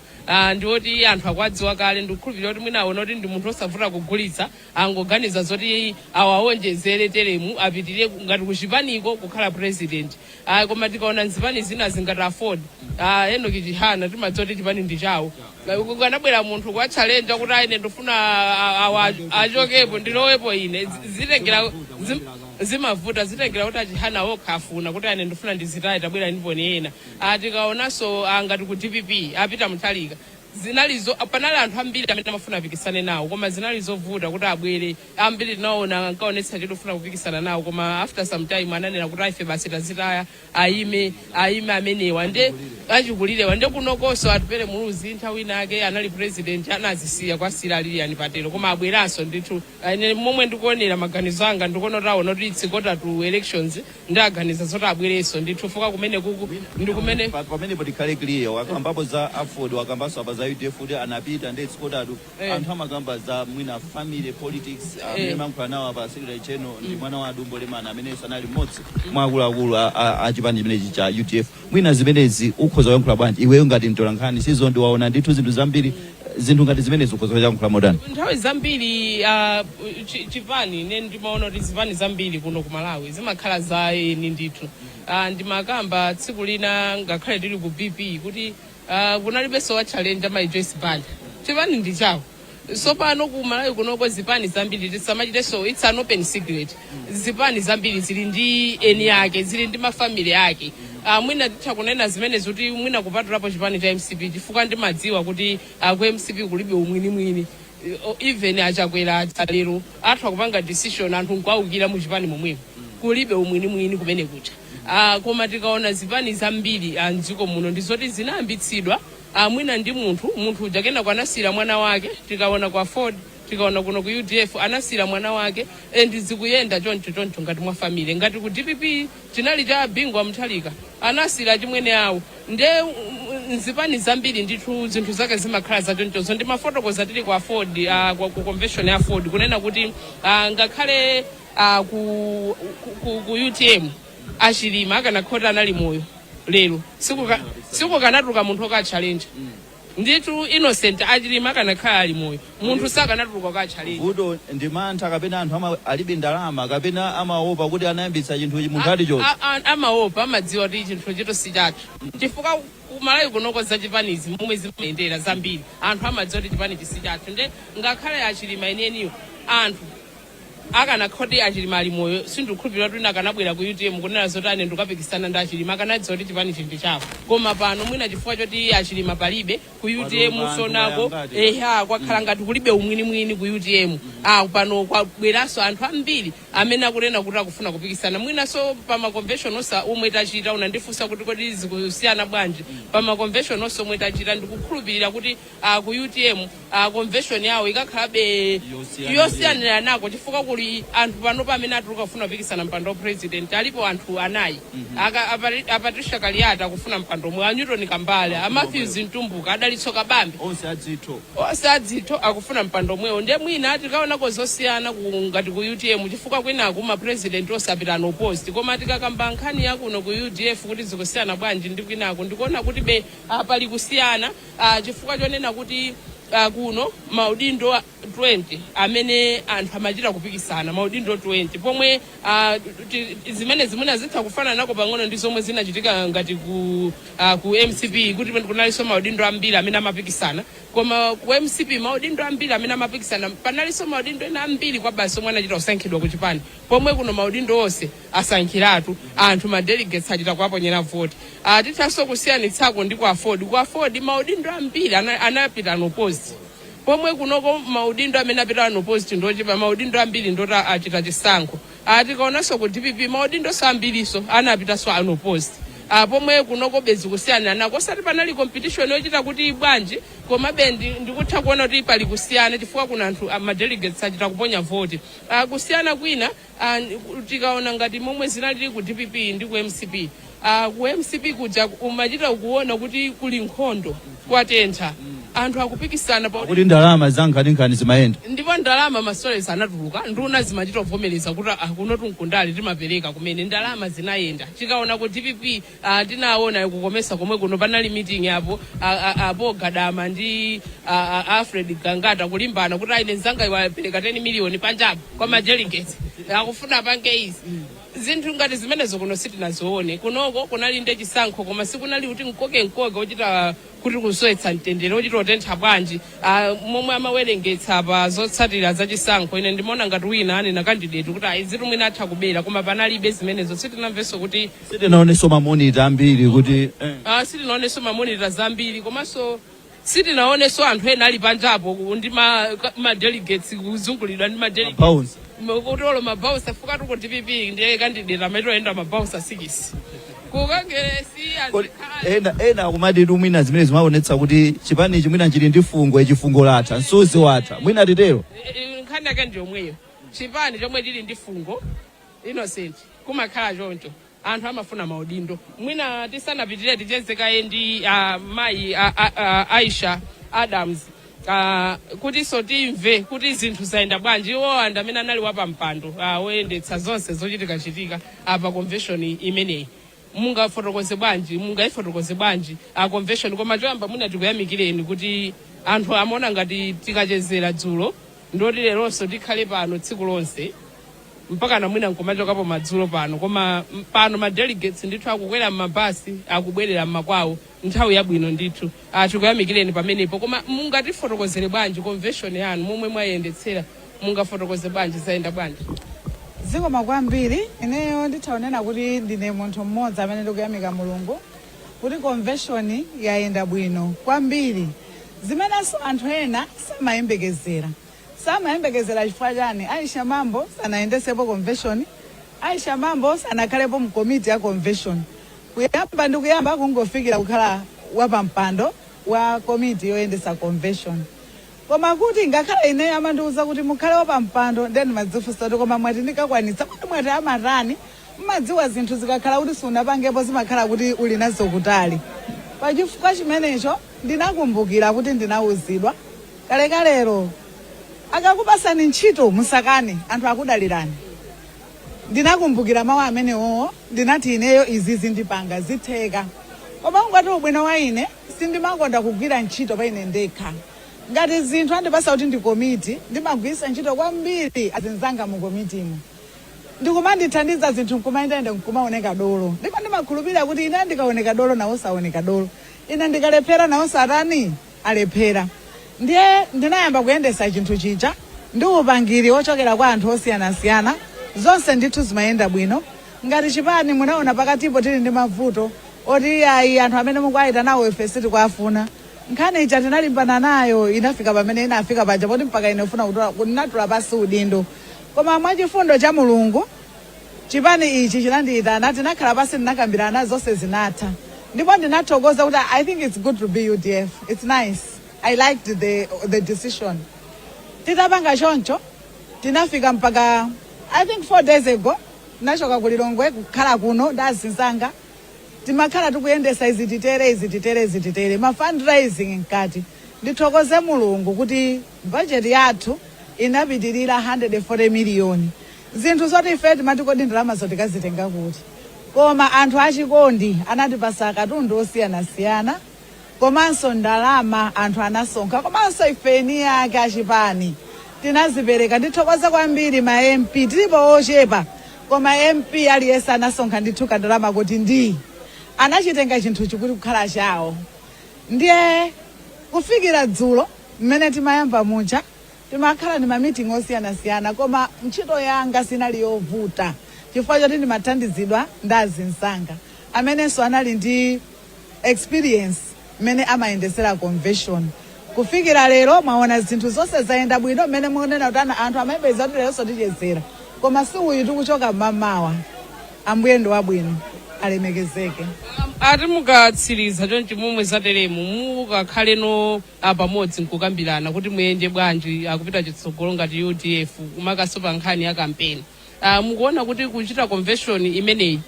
F: ndiwoti anthu akuwadziwa kale. Ndikukhulupirira kuti mwina aona kuti ndi munthu osavuta kugulitsa, angoganiza zoti awawonjezere teremu. apitirire ngati kuchipaniko kukhala president. Koma tikaona nzipani zina zingati AFORD, Enoch Chihana, timadziwa kuti chipani ndi chawo. Kukanabwera munthu kwa challenge kuti aine ndifuna awa achokepo, ndilowepo ine, zitengera zimavuta, zitengera kuti aChihana okha afuna kuti ane ndifuna ndizitaye, tabwera ndiponi ena. Tikaonanso ngati ku DPP, a Peter Mutharika, zinalizo panali anthu ambiri amene amafuna apikisane nawo, koma zinali zovuta kuti abwere. Ambiri tinaona ankaonetsa chidwi kufuna kupikisana nawo, koma after some time ananena kuti aife basi tazitaya, ayime ayime amenewa nde achikulirewa. Nde kunokonso Atupele Muluzi nthawi inake anali president, anazisiya kwasira Lilian Patel, koma abweranso ndithu. Ine momwe ndikuonera, maganizo anga, ndikuona kuti aona kuti it's quarter to elections, ndi aganiza zoti abwerenso ndithu fuka kumene kuku ndi kumene.
B: Pamenepo tikhale clear, wakambapo za AFORD, wakambanso apa za UDF kuti anapita ndi it's quarter to. Anthu amakamba za mwina family politics, amene mankhula nawo apa secretary general ndi mwana wa Dumbo Lemana, amenenso anali mmodzi mwa akuluakulu a chipani chimenechi cha UDF. Mwina zimenezi ukhoza kuyankhula bwanji iweyo ngati mtolankhani sizo ndiwaona ndithu zinthu zambiri, zinthu ngati zimenezi ukhoza kuyankhula motani?
F: Nthawi zambiri chipani, ine ndimaona kuti zipani zambiri kuno ku Malawi zimakhala za eni ndithu. Ndimakamba tsiku lina ngakhale tili ku BP kuti kunalibenso wa challenge amayi Joyce Banda, chipani ndi chawo. So pano ku Malawi kunoko zipani zambiri, tisamachitenso, it's an open secret, zipani zambiri zili ndi eni ake, zili ndi ma family ake. Mwina titha kunena zimene kuti mwina kupatulapo chipani cha MCP, chifukwa ndimadziwa kuti ku MCP kulibe umwinimwini. Even aChakwera lero athu akupanga decision, anthu nkuawukira muchipani momwemo, kulibe umwinimwini kumene kucha. Koma tikaona zipani zambiri mdziko muno ndizoti zinayambitsidwa mwina ndi munthu, munthu uja kenako anasiyira mwana wake. Tikaona kwa AFORD, tikaona kuno ku UDF, anasiyira mwana wake and zikuyenda choncho choncho ngati mwa family. Ngati ku DPP chinali cha Bingu wa Mutharika, anasiyira chimwene awo. Nde nzipani zambiri ndithu zinthu zake zimakhala zachonchozo. Ndimafotokoza tili ku AFORD, ku convention ya AFORD, kunena kuti ngakhale ku UTM aChilima akanakhota anali moyo lero, sikukanatuluka munthu oka challenge ndithu. Innocent aChilima akanakhala ali moyo, munthu sakanatuluka ka challenge.
B: Vuto ndi mantha, kapena anthu alibe ndalama, kapena amaopa kuti anayambitsa chinthu munthu ali choncho?
F: Amaopa, amadziwa kuti chinthu chito si chathu, chifukwa kumalawi kunoko za chipanizi momwe zimayendera zambiri, anthu amadziwa kuti chipani chisi chathu. Nde ngakhale aChilima enieniyo, anthu akanakhoti aChilima ali moyo, sindikukhulupirira kuti akanabwera ku UTM kunena zoti ane ndikapikisana ndi aChilima, akanadziwa kuti chipani chindi chawo. Koma pano mwina chifukwa choti aChilima palibe ku UTM,
B: Anthu
F: sonako
B: wayangati.
F: Eha, kwakhala ngati kulibe umwinimwini ku UTM. Pano kwabweranso anthu ambiri amene akunena kuti akufuna kupikisana. Mwinanso pa ma convention onse omwe tachita, unandifunsa kuti kodi zikusiyana bwanji pa ma convention onse omwe tachita, ndikukhulupirira kuti ku UTM convention yawo ikakhalabe yosiyanira nako, chifukwa kuli anthu panopa amene atuluka kufuna kupikisana mpando wa president. Alipo anthu anayi. A Patricia Kaliati akufuna mpando omwe, a Newton Kambale, a Matthews Mtumbuka, aDalitso Kabambe.
B: Onse adzitho.
F: Onse adzitho akufuna mpando omwewo. Ndiye mwina tikaonako zosiyana ngati ku UTM, chifukwa kwinaku ma president onse apita unopposed. Koma tikakamba nkhani yakuno ku UDF kuti zikusiyana bwanji ndi kwinaku, ndikuona kuti be pali kusiyana, chifukwa chonena kuti kuno maudindo 20 amene anthu amachita kupikisana, maudindo 20, pomwe zimene zimene zitha kufanana nako pang'ono ndi zomwe zinachitika ngati ku MCP, kuti kunalinso maudindo ambiri amene amapikisana. Koma ku MCP maudindo ambiri amene amapikisana, panalinso maudindo ena ambiri kwa basi omwe anachita kusankhidwa ku chipani, pomwe kuno maudindo onse asankhiratu anthu, ma delegates achita kuwaponyera voti. Tithanso kusiyanitsako ndi ku AFORD. Ku AFORD maudindo ambiri anapita unopposed, pomwe kunoko maudindo amene apita unopposed ndochepa, maudindo ambiri ndoti achita chisankho. Tikaonanso ku DPP maudindo ambiriso anapitanso unopposed, pomwe kunoko bezi kusiyana nako, osati panali competition yochita kuti bwanji, komabe ndikutha kuona kuti pali kusiyana chifukwa kuna anthu ma delegates achita kuponya voti. Kusiyana kwina, tikaona ngati momwe zinalili ku DPP ndi ku MCP, ku MCP kuja umachita kuona kuti kuli nkhondo, kwatentha, anthu akupikisana pa
B: Kuti ndalama za nkhaninkhani zimayenda.
F: Ndipo ndalama masolesi anatuluka, nduna zimachita kuvomereza kuti kuno tunkundali timapereka kumene, ndalama zinayenda. Tikaona ku DPP, tinaona kukomesa komwe kuno panali meeting apo, apo Gadama ndi Alfred Gangata kulimbana kuti aine nzanga iwapereka 10 miliyoni panjapo kwa ma delegates. Akufuna apange izi. Zinthu ngati zimenezo kuno sitinazione. Kunoko kunali nde chisankho, koma sikunali kuti mkoke mkoke ochita kuti kusowetsa mtendere, ochita otentha bwanji. Momwe amawerengetsa pa zotsatira za chisankho, ine ndimaona ngati wina anena candidate kuti ayi, zitu mwina atha kubera, koma panalibe zimenezo. Sitinamvenso kuti
B: Sitinaonenso ma monitor ambiri kuti.
F: Sitinaonenso ma monitor zambiri, komanso sitinaonenso anthu ena ali panjapo ndi ma delegates, kuzungulidwa ndi ma delegates.
B: Bounce.
F: Kutolo ma bouncer fukatu ku DPP ndiye candidate amaitoyenda ma bouncer 6 kukangeresi.
B: Kodi ena akumati mwina zimene zimaonetsa kuti chipanichi mwina chili ndi fungo, chifungo latha, msuzi watha, mwina titero?
F: Nkhani yake ndi yomweyo. Chipani chomwe chili ndi fungo, Innocent, kumakhala choncho. Anthu amafuna maudindo. Mwina tisanapitire, tichezekaye ndi mayi Aisha Adams kutinso timve kuti zinthu zayenda bwanji. Iwo anthu amene anali wapampando woyendetsa zonse zochitikachitika pa convention imeneyi, mungafotokoze bwanji, mungayifotokoze bwanji a convention? Koma choyamba mwina tikuyamikireni kuti anthu amaona ngati tikachezera dzulo ndoti leronso tikhale pano tsiku lonse mpaka na mwina nkumachokapo madzulo pano, koma pano ma delegates ndithu akukwera m'mabasi, akubwerera m'makwawo nthawi yabwino ndithu. Tikuyamikireni pamenepo. Koma mungatifotokozere bwanji convention yanu momwe mwayendetsera? Mungafotokoze bwanji, zayenda bwanji?
G: Zikoma kwambiri. Ineyo ndithaonena kuti ndine munthu mmodzi amene ndikuyamika Mulungu kuti convention yayenda bwino kwambiri, zimenenso anthu ena samayembekezera. Samayembekezera chifukwa chani? Aisha Mambo sanayendesepo convention, Aisha Mambo sanakhalepo mkomiti ya convention kuyamba ndi kuyamba, kungofikira kukhala wapampando wa komiti yoyendesa convention. Koma kuti ngakhale ineyo amandiwuza kuti mukhale wapampando, then madzifunsa kuti koma mwati ndikakwanitsa? Kuti mwati amatani? Mmadziwa zinthu zikakhala kuti sunapangepo, zimakhala kuti uli nazo kutali. Pachifukwa chimenecho ndinakumbukira kuti ndinawuzidwa kalekalero, akakupasani ntchito musakane, anthu akudalirani. Ndinakumbukira mawu amenewowo, ndinati ineyo izi zindipanga zitheka. Koma ungati ubwino wa ine, sindimakonda kugwira ntchito pa ine ndekha. Ngati zinthu andipasa kuti ndi komiti, ndimagwiritsa ntchito kwambiri azinzanga mu komitimo, ndikumandithandiza zinthu nkumayendayenda, nkumaoneka dolo. Ndipo ndimakhulupirira kuti ine ndikaoneka dolo, nawo saoneka dolo; ine ndikalephera, nawo satani, alephera. Ndiye ndinayamba kuyendesa chinthu chija ndi upangiri wochokera kwa anthu osiyanasiyana. Zonse ndithu zimayenda bwino. Ngati chipani, munaona pakatipo tili ndi mavuto oti ayi, anthu amene mukuayita nawo ife sitikuafuna. Nkhani ija tinalimbana nayo, inafika pamene inafika paja poti mpaka ine kufuna ndinatula pasi udindo. Koma mwachifundo cha Mulungu, chipani ichi chinandiyitana, tinakhala pasi, tinakambirana, zonse zinatha. Ndipo ndinathokoza kuti I think it's good to be UDF, it's nice, I liked the decision. Titapanga choncho, tinafika mpaka I think 4 days ago nachoka ku Lilongwe kukhala kuno ndi azinzanga. Timakhala tikuyendesa izi titere, izi titere, izi titere, ma fundraising mkati. Ndithokoze Mulungu kuti budget yathu inapitirira 140 miliyoni, zinthu zoti ife timati kodi ndalama zotikazitenga kuti? Koma anthu achikondi anatipasa katundu osiyanasiyana, komanso ndalama anthu anasonkha, komanso ifeni yake achipani tinazipereka. Ndithokoze kwambiri ma MP, tilipo ochepa, koma MP aliyense anasonkha ndithu kandalama kuti ndi anachitenga chinthu chikuti kukhala chawo. Ndiye kufikira dzulo mmene timayamba muja, timakhala ndi ma meeting osiyanasiyana, koma ntchito yanga sinali yovuta chifukwa choti ndimathandizidwa ndi azinzanga amenenso anali ndi experience mmene amayendesera convention. Kufikira lero mwaona zinthu zonse zayenda bwino. Mmene mukunena kuti anthu amayembekeza kuti leronso tichezera, koma si uyu, tikuchoka mmamawa. Ambuye ndi wabwino, alemekezeke.
F: Ati mukatsiriza chonchi, momwe zateremu, mukakhaleno pamodzi nkukambirana kuti muyende bwanji akupita chitsogolo ngati UDF, kumakaso pa nkhani ya kampeni? Mukuona kuti kuchita convention imeneyi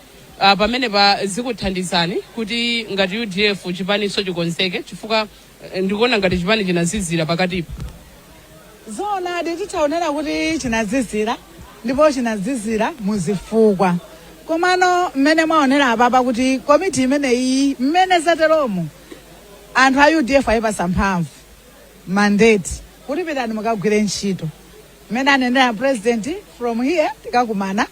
F: pamene pa zikuthandizani kuti ngati UDF chipaniso chikonzeke, chifukwa ndikuona ngati chipani chinazizira pakatipo?
G: Zoonadi, tithaonera kuti chinazizira, ndipo chinazizira muzifukwa. Komano mmene mwaonera apapa kuti komiti imeneyi, mmene zateromu, anthu a UDF ayipasa mphamvu, mandate, kuti pitani mukagwire ntchito. Mmene anenera President, from here tikakumana,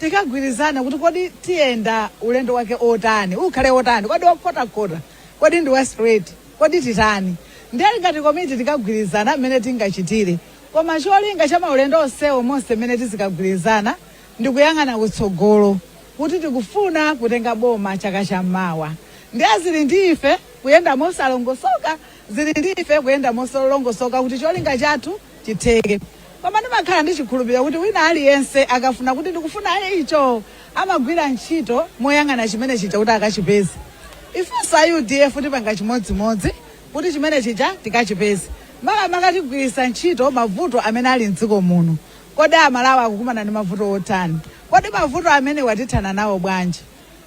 G: tikagwirizana kuti kodi tiyenda ulendo wake otani, ukhale otani, kodi okhotakhota, kodi ndi wa straight, kodi titani? Ndiye ngati komiti tikagwirizana mmene tingachitire. Koma cholinga cha maulendo onsewo, monse mmene tizikagwirizana, ndikuyang'ana kutsogolo kuti tikufuna kutenga boma chaka chammawa. Ndiye zili ndi ife kuyenda mosalongosoka, zili ndi ife kuyenda mosalongosoka kuti cholinga chathu chitheke. Koma ndimakhala ndi chikhulupiriro kuti wina aliyense akafuna kuti ndikufuna icho, amagwira ntchito moyang'ana chimene chija kuti akachipeze. Ifenso a UDF tipanga chimodzimodzi kuti chimene chija tikachipeze. Makamaka tigwiritsa ntchito mavuto amene ali mdziko muno. Kodi Amalawi akukumana ndi mavuto otani? Kodi mavuto amene watithana nawo bwanji?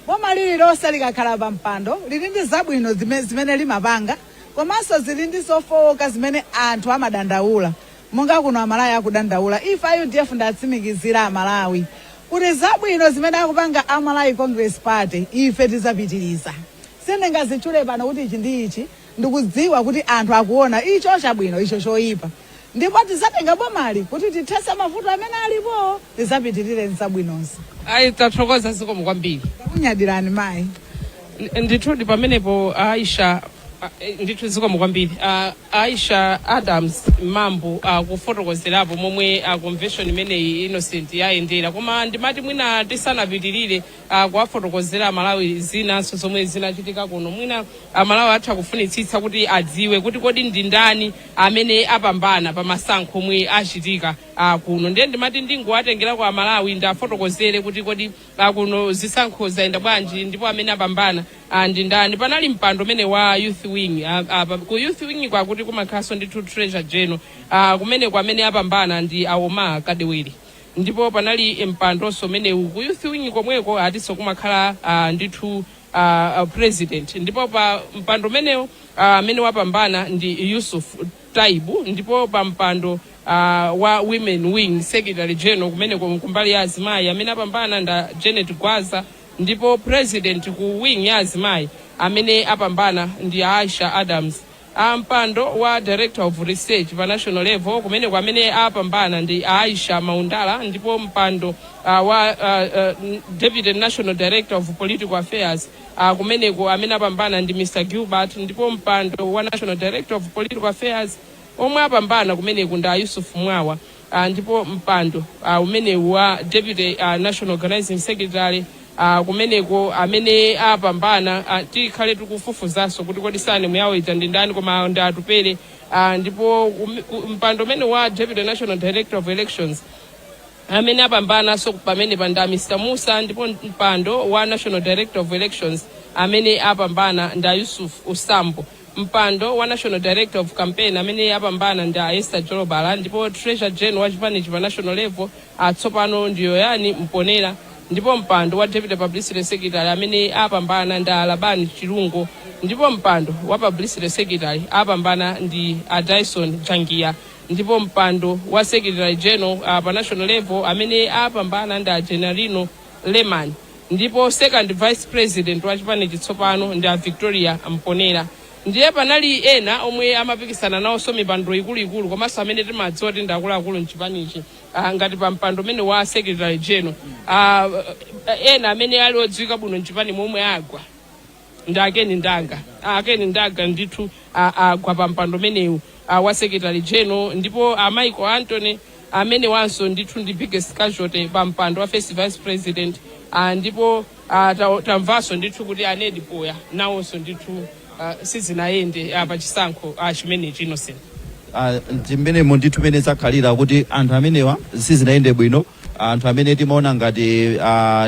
G: Boma lililonse likakhala pa mpando lili ndi zabwino zimene limapanga, komanso zili ndi zofowoka zimene anthu amadandaula, monga kuno Amalawi akudandaula. Ife a UDF ndatsimikizira Amalawi kuti zabwino zimene akupanga a Malawi Congress Party, ife tizapitiriza. Sindingazitchule pano kuti ichi ndi ichi. Ndikudziwa kuti anthu akuona icho chabwino, icho choyipa, ndipo tizatenga bomali kuti tithetse mavuto amene alipo, tizapitirire nzabwinonso.
F: Ayi, tathokoza, zikomo kwambiri.
G: Takunyadirani, mayi.
F: Ndithudi pamenepo Aisha, ndithu zikomo kwambiri. Aisha Adams Mambo kufotokozerapo momwe convention imeneyi, Innocent, yayendera. Koma ndimati mwina tisanapitirire kuwafotokozera Amalawi zinanso zomwe zinachitika kuno, mwina Amalawi atha kufunitsitsa kuti adziwe kuti kodi ndi ndani amene apambana pa masankho omwe achitika kuno. Ndiye ndimati ndingowatengera kwa Amalawi ndafotokozere kuti kodi kuno zisankho zayenda bwanji ndipo amene apambana ndi ndani. Panali mpando umene wa youth wing. Ku youth wing kwakuti kumakhalanso ndithu treasurer general. Kumeneko amene apambana ndi Aoma Kadewere. Ndipo panali mpandonso umenewu ku youth wing komweko, atinso kumakhala ndithu president. Ndipo pa mpando umenewu amene wapambana ndi Yusuf Taibu. Ndipo pa mpando wa women wing secretary general, kumeneko kumbali ya azimayi, amene apambana nda Janet Gwaza. Ndipo president ku wing ya azimayi amene apambana ndi Aisha Adams. Mpando wa director of research pa national level, kumeneko amene apambana ndi Aisha Maundala. Ndipo mpando wa deputy national director of political affairs, kumeneko amene apambana ndi Mr Gilbert. Ndipo mpando wa national director of political affairs omwe apambana kumeneku ndi Yusuf Mwawa. Ndipo mpando umenewu wa deputy national organizing secretary, kumeneko amene apambana, tikhale tikufufuzanso kuti kodi surname yawo ija ndi ndani, koma ndi Atupere. Ndipo mpando umene wa deputy national director of elections amene apambananso pamene panda Mr Musa. Ndipo mpando wa national director of elections amene apambana nda Yusuf Usambo. Mpando wa national director of campaign amene apambana ndi Esther Jolobala. Ndipo treasurer general wa chipanichi pa national level atsopano ndi Yoyani Mponera. Ndipo mpando wa deputy publicity secretary amene apambana ndi Alabani Chilungo. Ndipo mpando wa publicity secretary apambana ndi a Dyson Jangiya. Ndipo mpando wa secretary general pa national level amene apambana ndi a Generino Leman. Ndipo second vice president wa chipanichi tsopano ndi a Victoria Mponera. Ndiye panali ena omwe amapikisana nawonso mipando ikuluikulu, komanso amene timadziwa kuti ndi akuluakulu mchipanichi, ngati pa mpando umene wa secretary general, ena amene ali odziwika bwino mchipani momwe agwa ndi Akeni Ndanga. Akeni Ndanga ndithu agwa pa mpando umenewu wa secretary general. Ndipo a Michael Anthony amene wanso ndithu ndi biggest casualty pa mpando wa first vice president. Ndipo tamvanso ndithu kuti a Ned Poya nawonso ndithu sizinayende pa chisankho chimenechi, Innocent.
B: Ndi mmenemo ndithu mene zakhalira kuti anthu amenewa sizinayende bwino, anthu amene timaona ngati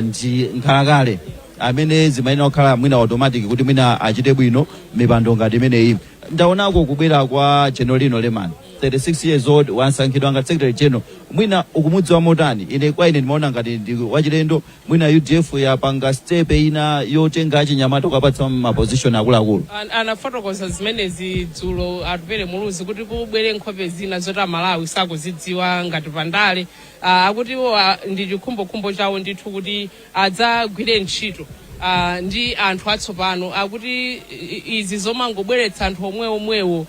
B: ndi nkhalakale, amene zimayenera kukhala mwina automatic kuti mwina achite bwino mipando ngati imeneyi. Ndaonako kubwera kwa Generalino Leman, 36 years old, wasankhidwa ngati secretary general. Mwina ukumudziwa motani? Ine kwa ine ndimaona ngati ndi wachilendo. Mwina UDF yapanga step ina yotenga achinyamata kukapatsa ma position akuluakulu.
F: Anafotokoza zimenezi dzulo Atupere Muluzi kuti kubwere nkhope zina zoti Amalawi sakuzidziwa ngati pandale. Akuti iwo ndi chikhumbokhumbo chawo ndithu kuti adzagwire ntchito ndi anthu atsopano. Akuti izi zomangobweretsa anthu omwe omwewo.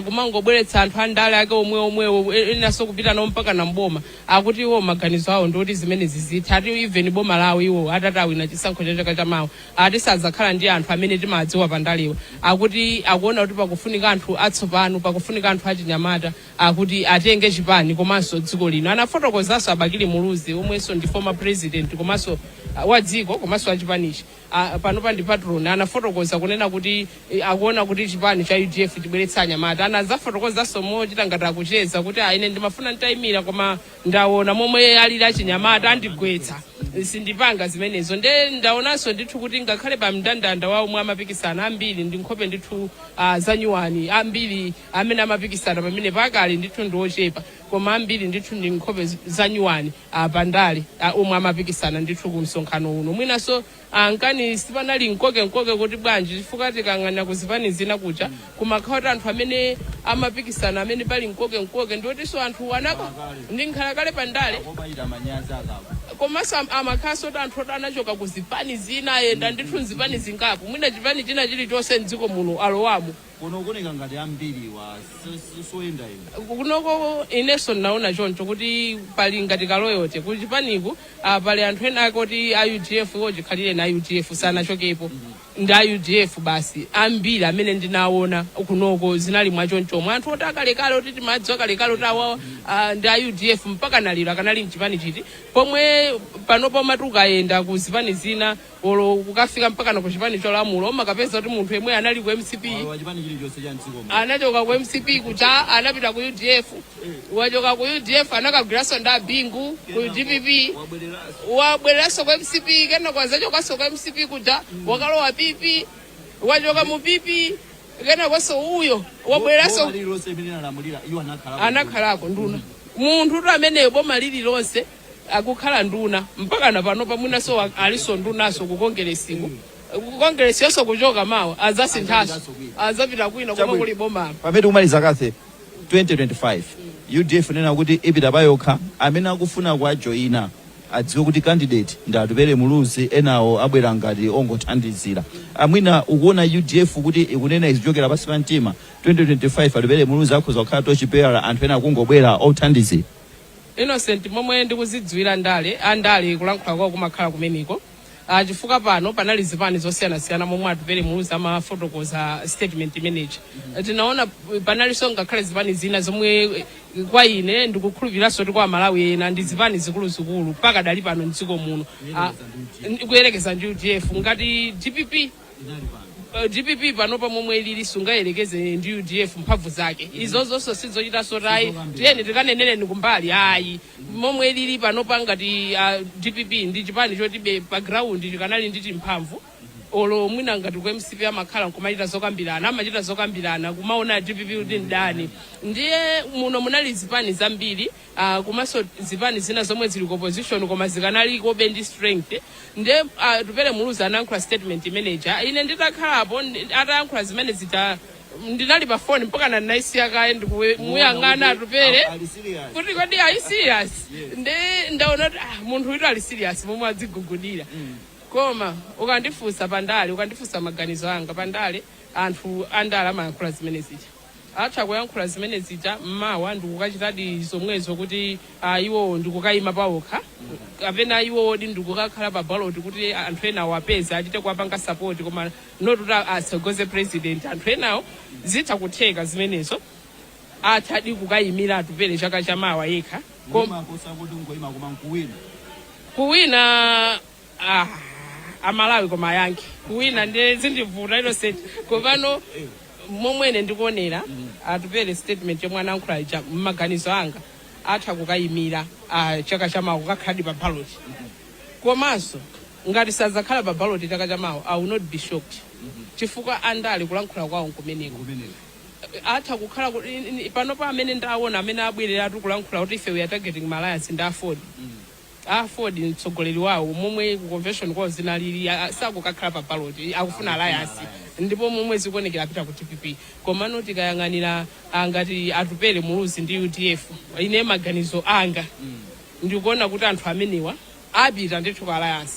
F: Kumangobweretsa anthu andale ake omwe omwewo, enanso kupita nawo mpaka na mboma. Akuti iwo maganizo awo ndikuti zimene zizitha. Ati even boma lawo, iwo atati awina chisankho cha chaka chamawa, ati sadzakhala ndi anthu amene timadziwa pandalewa. Akuti akuona kuti pakufunika anthu atsopano, pakufunika anthu achinyamata akuti atenge chipani komanso dziko lino. Anafotokozanso a Bakili Muluzi, omwenso ndi former president komanso wa dziko komanso wachipanichi, panopa ndi patron. Anafotokoza kunena kuti akuona kuti chipani cha UDF chibweretsa anyamata. Anazafotokozanso mochita ngati akucheza kuti, "Ah, ine ndimafuna nditayimira, koma ndaona momwe alili achinyamata, andigwetsa, sindipanga zimenezo." Nde ndaonanso ndithu kuti ngakhale pa mndandanda wa omwe amapikisana, ambiri ndi nkhope ndithu zanyuwani. Ambiri amene amapikisana pamene pakale ndithu ndi ochepa, koma ambiri ndithu ndi nkhope zanyuwani pandale omwe amapikisana ndithu ku msonkhano uno. Mwinanso nkani sipanali mkoke mkoke kuti bwanji, chifukwa tikang'ana kuzipani zina kuja kumakhala kuti anthu amene amapikisana amene pali mkoke mkoke ndiotinso anthu anaka ndi nkhalakale pandale, komanso amakhalanso kuti anthu oti anachoka ku zipani zina, ayenda ndithu nzipani zingapo, mwina chipani china chilichonse mdziko muno alowamo.
B: Kuno kuoneka ngati ambiri wa soyenda ino.
F: Kunoko inenso ndinaona choncho kuti pali ngati ka loyalty ku chipaniku. Pali anthu ena ake oti a UDF, iwo chikhalire na UDF, sanachokepo, ndi a UDF basi. Ambiri amene ndinaona kunoko zinali mwachonchomwe, anthu oti akalekale, oti timadziwa kalekale kuti awa ndi a UDF, mpaka naliro akanali mchipani chiti. Pomwe panopo umati ukayenda ku zipani zina olo kukafika mpaka na ku chipani cholamula, umakapeza kuti munthu yemwe anali ku MCP,
B: wa chipani chilichonse cha mdziko muno,
F: anachoka ku MCP kucha anapita ku UDF, wachoka ku UDF anakagwiranso ndi abingu ku DPP, wabwereranso ku MCP, kenako azachokanso ku MCP kuja wakalowa PP, wachoka mu PP, kenakonso uyo wabwereranso.
B: Boma lililonse limene linalamulira, iwo anakhala.
F: Anakhalako nduna munthu kuti ameneyo boma lililonse akukhala nduna mpaka na pano. Pamwinaso aliso ndunaso ku kongeresiku, ku kongeresi yonso kuchoka mawa adzasinthaso, adzapita kwina komwe kuli bomalo.
B: Pamene tikumaliza, Kathe, 2025 UDF nena kuti ipita payokha. Amene akufuna kuajoyina adziwe kuti candidate ndi Atupele Muluzi, enawo abwera ngati ongothandizira. Amwina ukuona UDF kuti ikunena izichokera pansi pa mtima, 2025 Atupele Muluzi akhoza kukhala torchbearer, anthu ena akungobwera othandizira?
F: Innocent, momwe ndikuzidziwira ndale, andale kulankhula kwawo kumakhala kumeneko. Chifukwa pano panali zipani zosiyanasiyana. Momwe Atupele Muluzi amafotokoza statement imeneji, tinaona panalinso ngakhale zipani zina zomwe kwa ine ndikukhulupiriranso kuti kwa Malawi ena ndi zipani zikuluzikulu pakadali pano mdziko muno. Kuyerekeza ndi UDF, ngati DPP, DPP panopa momwe ilili sungayerekeze ndi UDF mphamvu zake. Izo zonse sizochitanso tayi, tiyeni tikanenereni kumbali, ayi. Momwe ilili panopa ngati DPP ndi chipani chotibe pa ground chikanali ndi timphamvu, olo mwina ngati ku MCP amakhala nkumachita zokambirana, amachita zokambirana kumaona DPP kuti ndani. Ndiye muno munali zipani zambiri, komanso zipani zina zomwe zili ku opposition koma zikanalikobe ndi strength. Ndiye Atupele Muluzi anayankhula statement imeneja. Ine nditakhalapo atayankhula zimene zija, ndinali pa foni mpaka ndinaisiya kaye ndikumuyang'ana Atupele kuti kodi ali serious? Ndi ndaona kuti munthu uyu ali serious momwe adzigugudira. Koma ukandifunsa pandale, ukandifunsa maganizo anga pandale, anthu andale amayankhula zimene zija, atha kuyankhula zimene zija mmawa ndikukachitadi zomwezo, kuti iwo ndikukayima pawokha, kapena iwowodi ndikukakhala pa ballot kuti anthu ena awapeze achite kuwapanga support, koma not kuti atsogoze president anthu enawo. Zitha kutheka zimenezo, athadi kukayimira Atupele chaka chamawa yekha. Kuwina, Amalawi koma ayankhe. Kuwina ndi zindivuta, Innocent. Komano momwene ndikuonera Atupele, statement yomwe anayankhula ija, mmaganizo anga atha kukayimira chaka chamawa, kukakhaladi pa ballot. Komanso ngati sadzakhala pa ballot chaka chamawa, I will not be shocked, chifukwa andale kulankhula kwawo nkumeneko. Atha kukhala panopa amene ndaona amene abwereratu kulankhula kuti ife we are targeting ma alliance ndi AFORD. AFORD, mtsogoleri wawo, momwe ku convention kwawo zinalili, sakukakhala pa ballot, akufuna alliance, ndipo momwe zikuonekera apita ku DPP. Komano tikayang'anira ngati Atupele Muluzi ndi UDF, ine maganizo anga ndikuona kuti anthu amenewa apita ndithu ku alliance.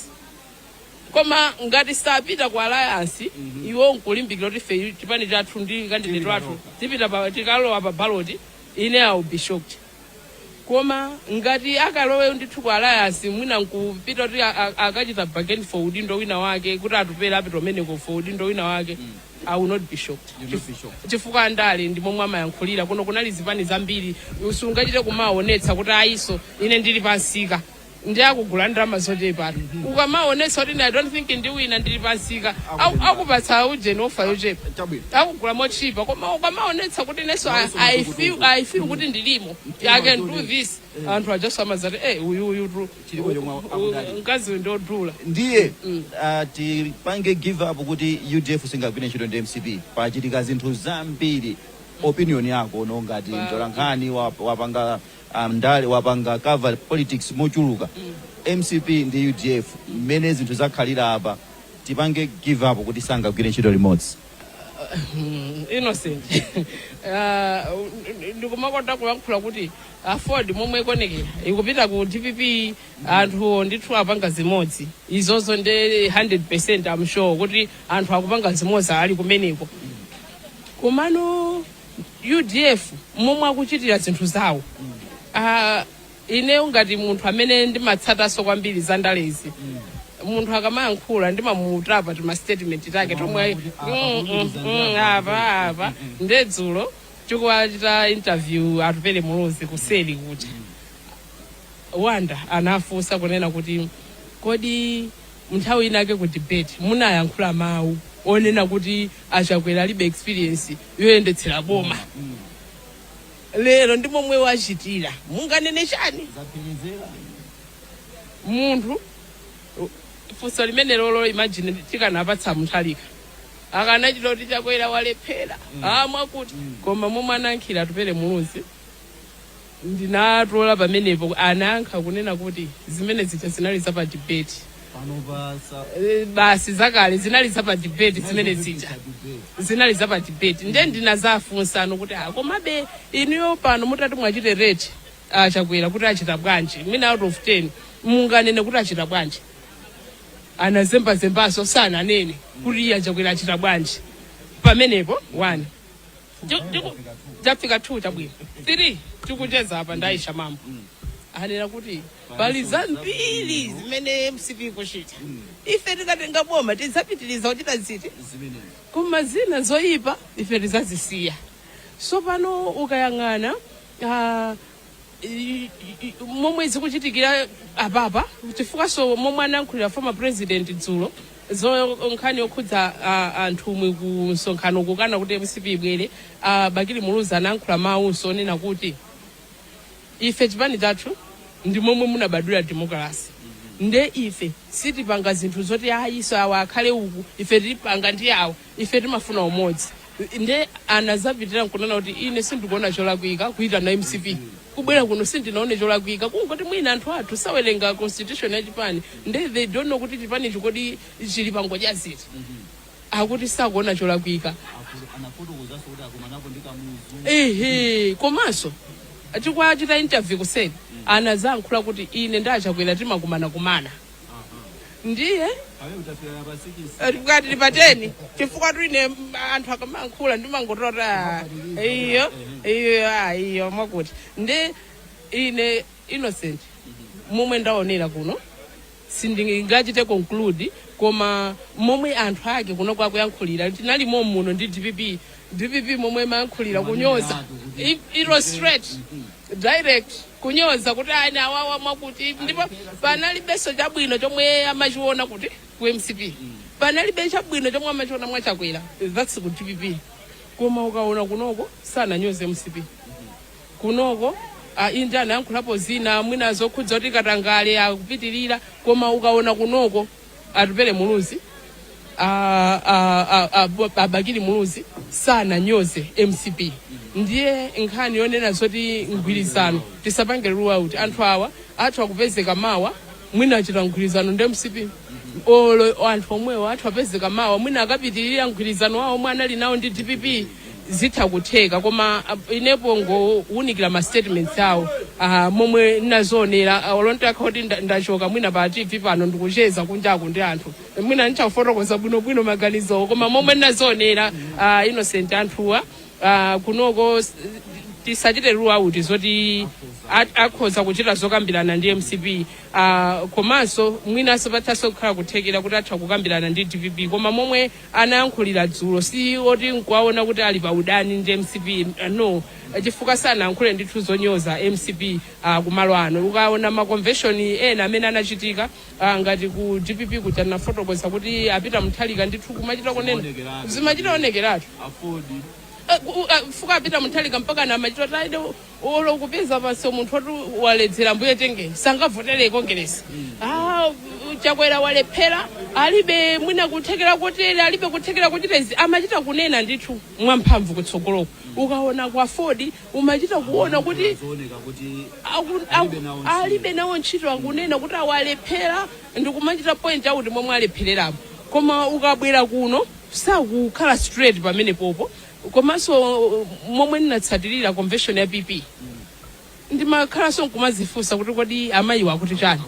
F: Koma ngati sapita ku alliance, iwo nkulimbikira kuti ife chipani chathu ndi candidate wathu tipita tikalowa pa ballot, ine I will be shocked. Koma ngati akalowe ndithu ku alliance, mwina nkupita kuti akachita bargain for udindo wina wake, kuti Atupele apita umeneko for udindo wina wake, I will not be shocked.
B: You'll not be shocked.
F: Chifukwa andale ndi momwe amayankhulira. Kuno kunali zipani zambiri, sungachite kumaonetsa kuti ayiso ine ndili pansika, ndi akugula ndalama zochepa. Ukamaonetsa kuti ine I don't think ndiwina, ndili pansika, akupatsa ujeni offer yochepa. Akugula mochipa. Koma ukamaonetsa kuti inenso I feel kuti ndilimo, I can do this, anthu ajaso amazati, eh, uyu uyu tu.
B: Chilipo chomwe akudali.
F: Mkazi uyu ndiodula.
B: Ndiye tipange give up kuti UDF singagwire ntchito ndi MCP? Pachitika zinthu zambiri. Opinion yako no ngati mtolankhani, wapanga ndale, wapanga cover politics mochuluka, MCP ndi UDF, mmene zinthu zakhalira apa, tipange give up kuti sangagwire ntchito limodzi?
F: Innocent, ndikumakonda kuyankhula kuti AFORD momwe ikuonekera ikupita ku DPP, anthu ndithu apanga zimodzi izozo ndi 100%. I'm sure kuti anthu akupanga zimodzi ali kumeneko. Komano UDF momwe akuchitira zinthu zawo, ineyo ngati munthu amene ndimatsatanso kwambiri za ndalezi, munthu akamayankhula ndimamutapa tima statement take tomwe apa. Ndedzulo tikuwachita interview Atupele Muluzi kuseli kuti wanda anafunsa kunena kuti, kodi nthawi inake ku debate munayankhula mawu onena kuti aChakwera alibe experience yoyendetsera boma, lero ndi momwe wachitira, munganene chani? Munthu funso limene lolo, imagine tikanapatsa Mutharika, akanachita kuti Chakwera walephera, mwakuti. Koma momwe anayankhira Atupele Muluzi, ndinatola pamenepo. Anayankha kunena kuti zimene zija zinali za pa debate. Basi, zakale zinali za pa debate, zimene zija zinali za pa debate. Nde ndinazafunsano kuti, ah, komabe inuyo pano mutati mwachite rate aChakwera kuti achita bwanji, mwina out of 10 munganene kuti achita bwanji? Anazembazembaso, sananene kuti iye aChakwera achita bwanji pamenepo. One, chafika 2, chabwino. 3, tikucheza apa ndaisha mambo, anena kuti pali zambiri zimene MCP kuchita, ife tikatenga boma tidzapitiriza kuchita ziti, koma zina zoyipa ife tidzazisiya. So pano ukayang'ana momwe zikuchitikira apapa, chifukwa so momwe anayankhulira former president dzulo, zo nkhani yokhudza anthumwi ku msonkhano kukana kuti MCP ibwere, Bakili Muluzi anayankhula mawunso onena kuti ife chipani chathu ndi momwe munabadwira democracy, nde ife sitipanga zinthu zoti ayiso awa akhale uku, ife tipanga ndi awa, ife timafuna umodzi. Nde anazapitira nkunena kuti ine sindikuona cholakwika kuitana MCP kubwera kuno, sindinaone cholakwika, kungoti mwina anthu athu sawerenga constitution ya chipani, nde they don't know kuti chipani chikodi chili pangodya ziti, akuti sakuona cholakwika.
B: Anafotokozanso kuti akumanapo ndi Kamuzu.
F: Ehe, komanso tikwachita interview kuseni, anazayankhula kuti ine ndaChakwera timakumana kumana, ndiye
B: Pamene utafika pa 6.
F: Tikati tipateni, chifukwa tuine anthu akamayankhula ndimangotota iyo iyo, iyo mwakuti. Ndi ine Innocent, momwe ndaonera kuno sindingachite conclude, koma momwe anthu ake kuno kwakuyankhulira, tinalimo muno ndi DPP, DPP momwe mayankhulira kunyoza, it was straight direct kunyoza kuti ani awawa mwakuti, ndipo panalibenso chabwino chomwe amachiona kuti ku MCP, panalibe chabwino chomwe amachiona mwaChakwera, that's ku DPP. Koma ukaona kunoko sananyoze MCP kunoko, inde anayankhulapo zina mwina zokhudza kuti katangale akupitirira, koma ukaona kunoko Atupele Muluzi, aBakili Muluzi sananyoze MCP. Ndiye nkhani yonena zoti mgwirizano, tisapange rule out. Anthu awa athu akupezeka mawa mwina achita mgwirizano ndi MCP, olo anthu omwewo athu apezeka mawa mwina akapitirira mgwirizano wawo omwe anali nawo ndi DPP. Zitha kutheka, koma inepo ngowunikira ma statements awo, momwe ndinazionera, olontakha kuti ndachoka mwina pa TV pano ndikucheza kunjaku ndi anthu, mwina ndichafotokoza bwinobwino maganizowo. Koma momwe ndinazionera, Innocent, anthuwa kunoko tisachite rule out zoti akhoza kuchita zokambirana ndi MCP, komanso mwinanso pathanso kukhala kuthekera kuti atha kukambirana ndi DPP. Koma momwe anayankhulira dzulo, si oti nkuwaona kuti ali pa udani ndi MCP, no, chifukwa sanayankhule ndithu zonyoza MCP kumalo ano. Ukaona ma convention ena amene anachitika, ngati ku DPP kuja, nafotokoza kuti apita Mutharika ndithu kumachita kunena, zimachita onekeratu fuka apita Mutharika mpaka na machito taide olo kupeza pansi munthu oti waledzera, mbuye tenge sangavotere Kongeresi. Ah, Chakwera walephera, alibe mwina kuthekera kotere, alibe kuthekera kuchita izi, amachita kunena ndithu mwamphamvu kutsogoloko. Ukaona kwa Ford, umachita kuona kuti alibe nawo ntchito, akunena kuti awalephera ndikumachita point out momwe alephererapo. Koma ukabwera kuno, sakukhala straight pamene popo. Komanso momwe ndinatsatirira convention ya PP, ndimakhalanso nkumazifunsa kuti kodi amayiwa akuti chani?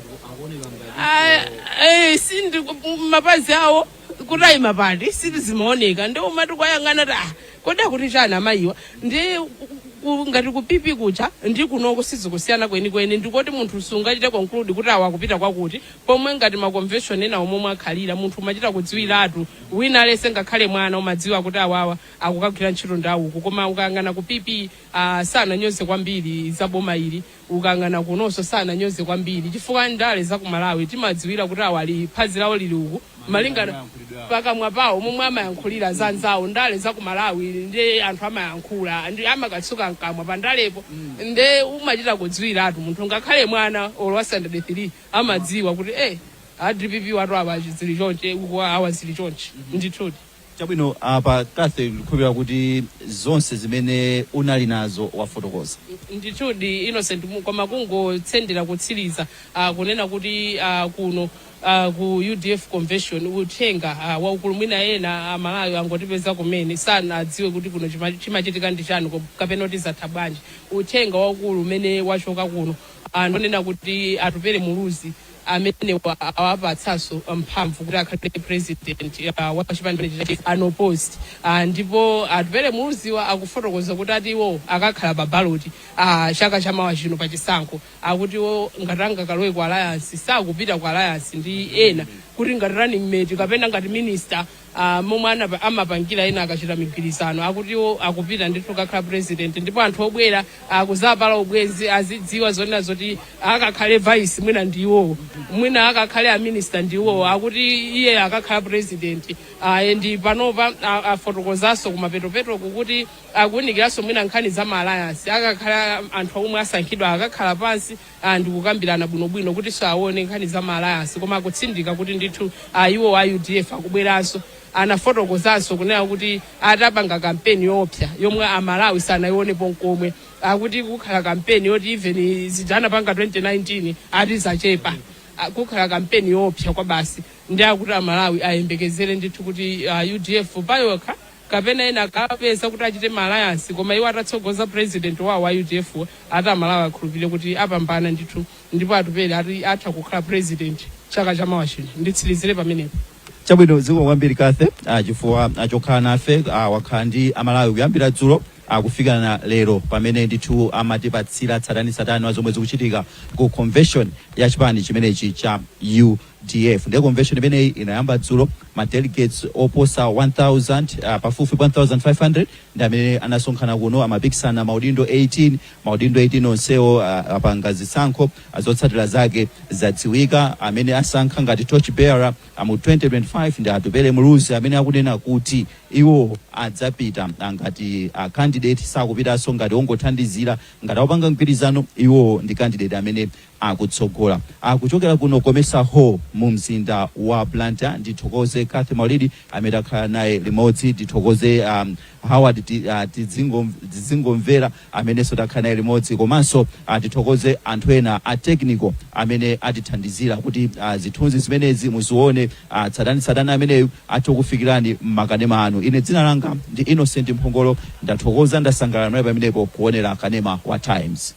F: Ah, sindi mapazi awo kuti ayima pati, sitizimaoneka. Ndi umati kwayang'ana ti, ah, kodi akuti chani amayiwa? Ndi ngati ku PP kuja ndi kunoko sizikusiyana kwenikweni, ndikoti munthu sungachite conclude kuti awa akupita kwakuti, pomwe ngati ma convention ena omwe akhalira, munthu umachita kudziwiratu, wina alese ngakhale mwana umadziwa kuti awawa akukagwira ntchito ndi awuku. Koma ukayang'ana ku PP, sananyoze kwambiri za boma ili. Ukayang'ana kunonso, sananyoze kwambiri, chifukwa ndale za ku Malawi timadziwira kuti awa ali phazi lawo lili uku, malingana pakamwa pawo momwe amayankhulira za anzawo. Ndale za ku Malawi ndi anthu amayankhula ndi amakatsuka mkamwa pa ndalepo, nde umachita kudziwiratu munthu, ngakhale mwana olo wa standard 3 amadziwa kuti a DPP watu awa zili chonche, uku awa zili chonche ndithudi.
B: Chabwino, apa Kathe, ndikukhulupirira kuti zonse zimene unali nazo wafotokoza.
F: Ndithudi, Innocent, koma kungotsendera kutsiriza, kunena kuti kuno ku UDF convention, uthenga waukulu, mwina ena Amalawi angotipeza kumene, sanadziwe kuti kuno chimachitika ndi chani kapena kuti zatha bwanji. Uthenga waukulu umene wachoka kuno, ndonena kuti Atupere Muluzi amene awapatsanso mphamvu kuti akhale president wa chipani unopposed. Ndipo Atupere Muluziwa akufotokoza kuti ati iwo akakhala pa ballot chaka chamawa chino pachisankho. Akuti iwo ngati angakalowe ku alliance, sakupita ku alliance ndi ena kuti ngati running mate kapena ngati minister, momwe amapangira ena akachita migwirizano. Akuti iwo akupita ndithu kakhala president, ndipo anthu obwera akuzapala ubwenzi azidziwa zonena zoti akakhale vice mwina ndiwo, mwina akakhale a minister ndiwo. Akuti iye akakhala president. Ndi panopa afotokozanso kumapetopetoko kuti akuwunikiranso mwina nkhani za ma alliance, akakhala anthu omwe asankhidwa akakhala pansi ndikukambirana bwinobwino kuti aone nkhani za ma alliance. Koma akutsindika kuti ndithu iwo a UDF akubweranso. Anafotokozanso kunena kuti atapanga kampeni yoopsa yomwe Amalawi sanayionepo nkomwe. Akuti kukhala kampeni yoti even zija anapanga 2019 ati zachepa. Kukhala kampeni yoopsa kwa basi, ndi akuti Amalawi ayembekezere ndithu kuti UDF payokha kapena ena akapeza kuti achite ma alliance, koma iwo atatsogoza president wawo wa UDF, ati Amalawi akhulupirire kuti apambana ndithu, ndipo Atupere ati atha kukhala president chaka chamawa chino. Nditsirizire pamenepo.
B: Chabwino, zikomo kwambiri Kathe, chifukwa chokhala nafe. Wakhala ndi Amalawi kuyambira dzulo kufika na lero, pamene ndithu amatipatsira tsatanitsatani wa zomwe zikuchitika ku convention ya chipani chimenechi cha UDF. Ndiye convention imeneyi inayamba dzulo, ma delegates oposa 1000, pafupi 1500 ndi amene anasonkhana kuno. Amapikisana maudindo 18, maudindo 18 onsewo apanga zisankho, zotsatira zake zadziwika. Amene asankha ngati torch bearer mu 2025 ndi Atupele Muluzi, amene akunena kuti iwo adzapita ngati candidate, sakupitanso ngati ongothandizira, ngati akupanga mgwirizano. Iwo ndi candidate amene akutsogola. Akuchokera kuno Comesa Hall mu mzinda wa Blantyre, ndithokoze Cathy Maulidi amene takhala naye limodzi, ndithokoze Howard Tizingomvera amenenso takhala naye limodzi, komanso tithokoze anthu ena a technical amene atithandizira kuti zithunzi zimenezi muzione tsatanetsatane ameneyu athe kufikirani mmakanema anu. Ine dzina langa ndi Innocent Mphongolo, ndathokoza, ndasangalala naye pamenepo kuonera kanema wa Times.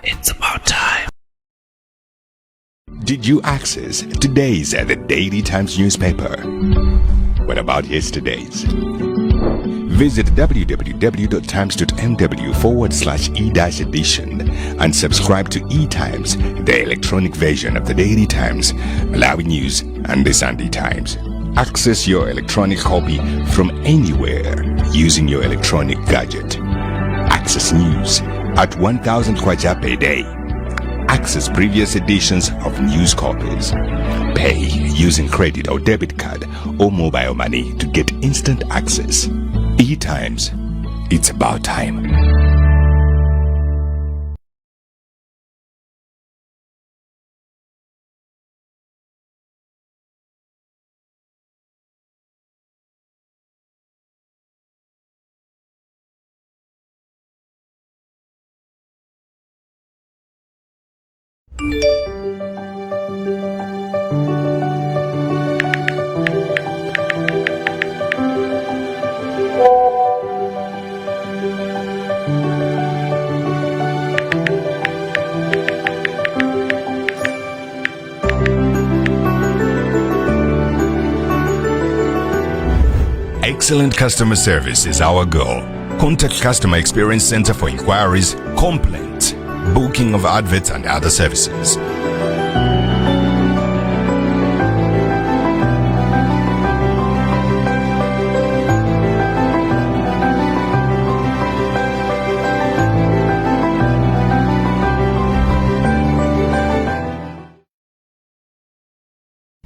H: It's about time.
I: Did you access today's The Daily Times newspaper? What about yesterday's? Visit www.times.mw/e-edition and subscribe to E-Times, the electronic version of the Daily Times, Malawi News, and the Sunday Times. Access your electronic copy from anywhere using your electronic gadget. Access news at 1,000 kwacha per day. Access previous editions of news copies. Pay using credit or debit card or mobile money to get instant access. E-Times. It's about time. Excellent customer service is our goal. Contact Customer Experience Center for inquiries, complaints, booking of adverts and other services.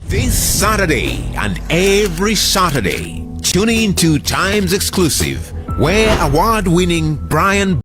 J: This Saturday and every Saturday, tune in to Times Exclusive, where award-winning Brian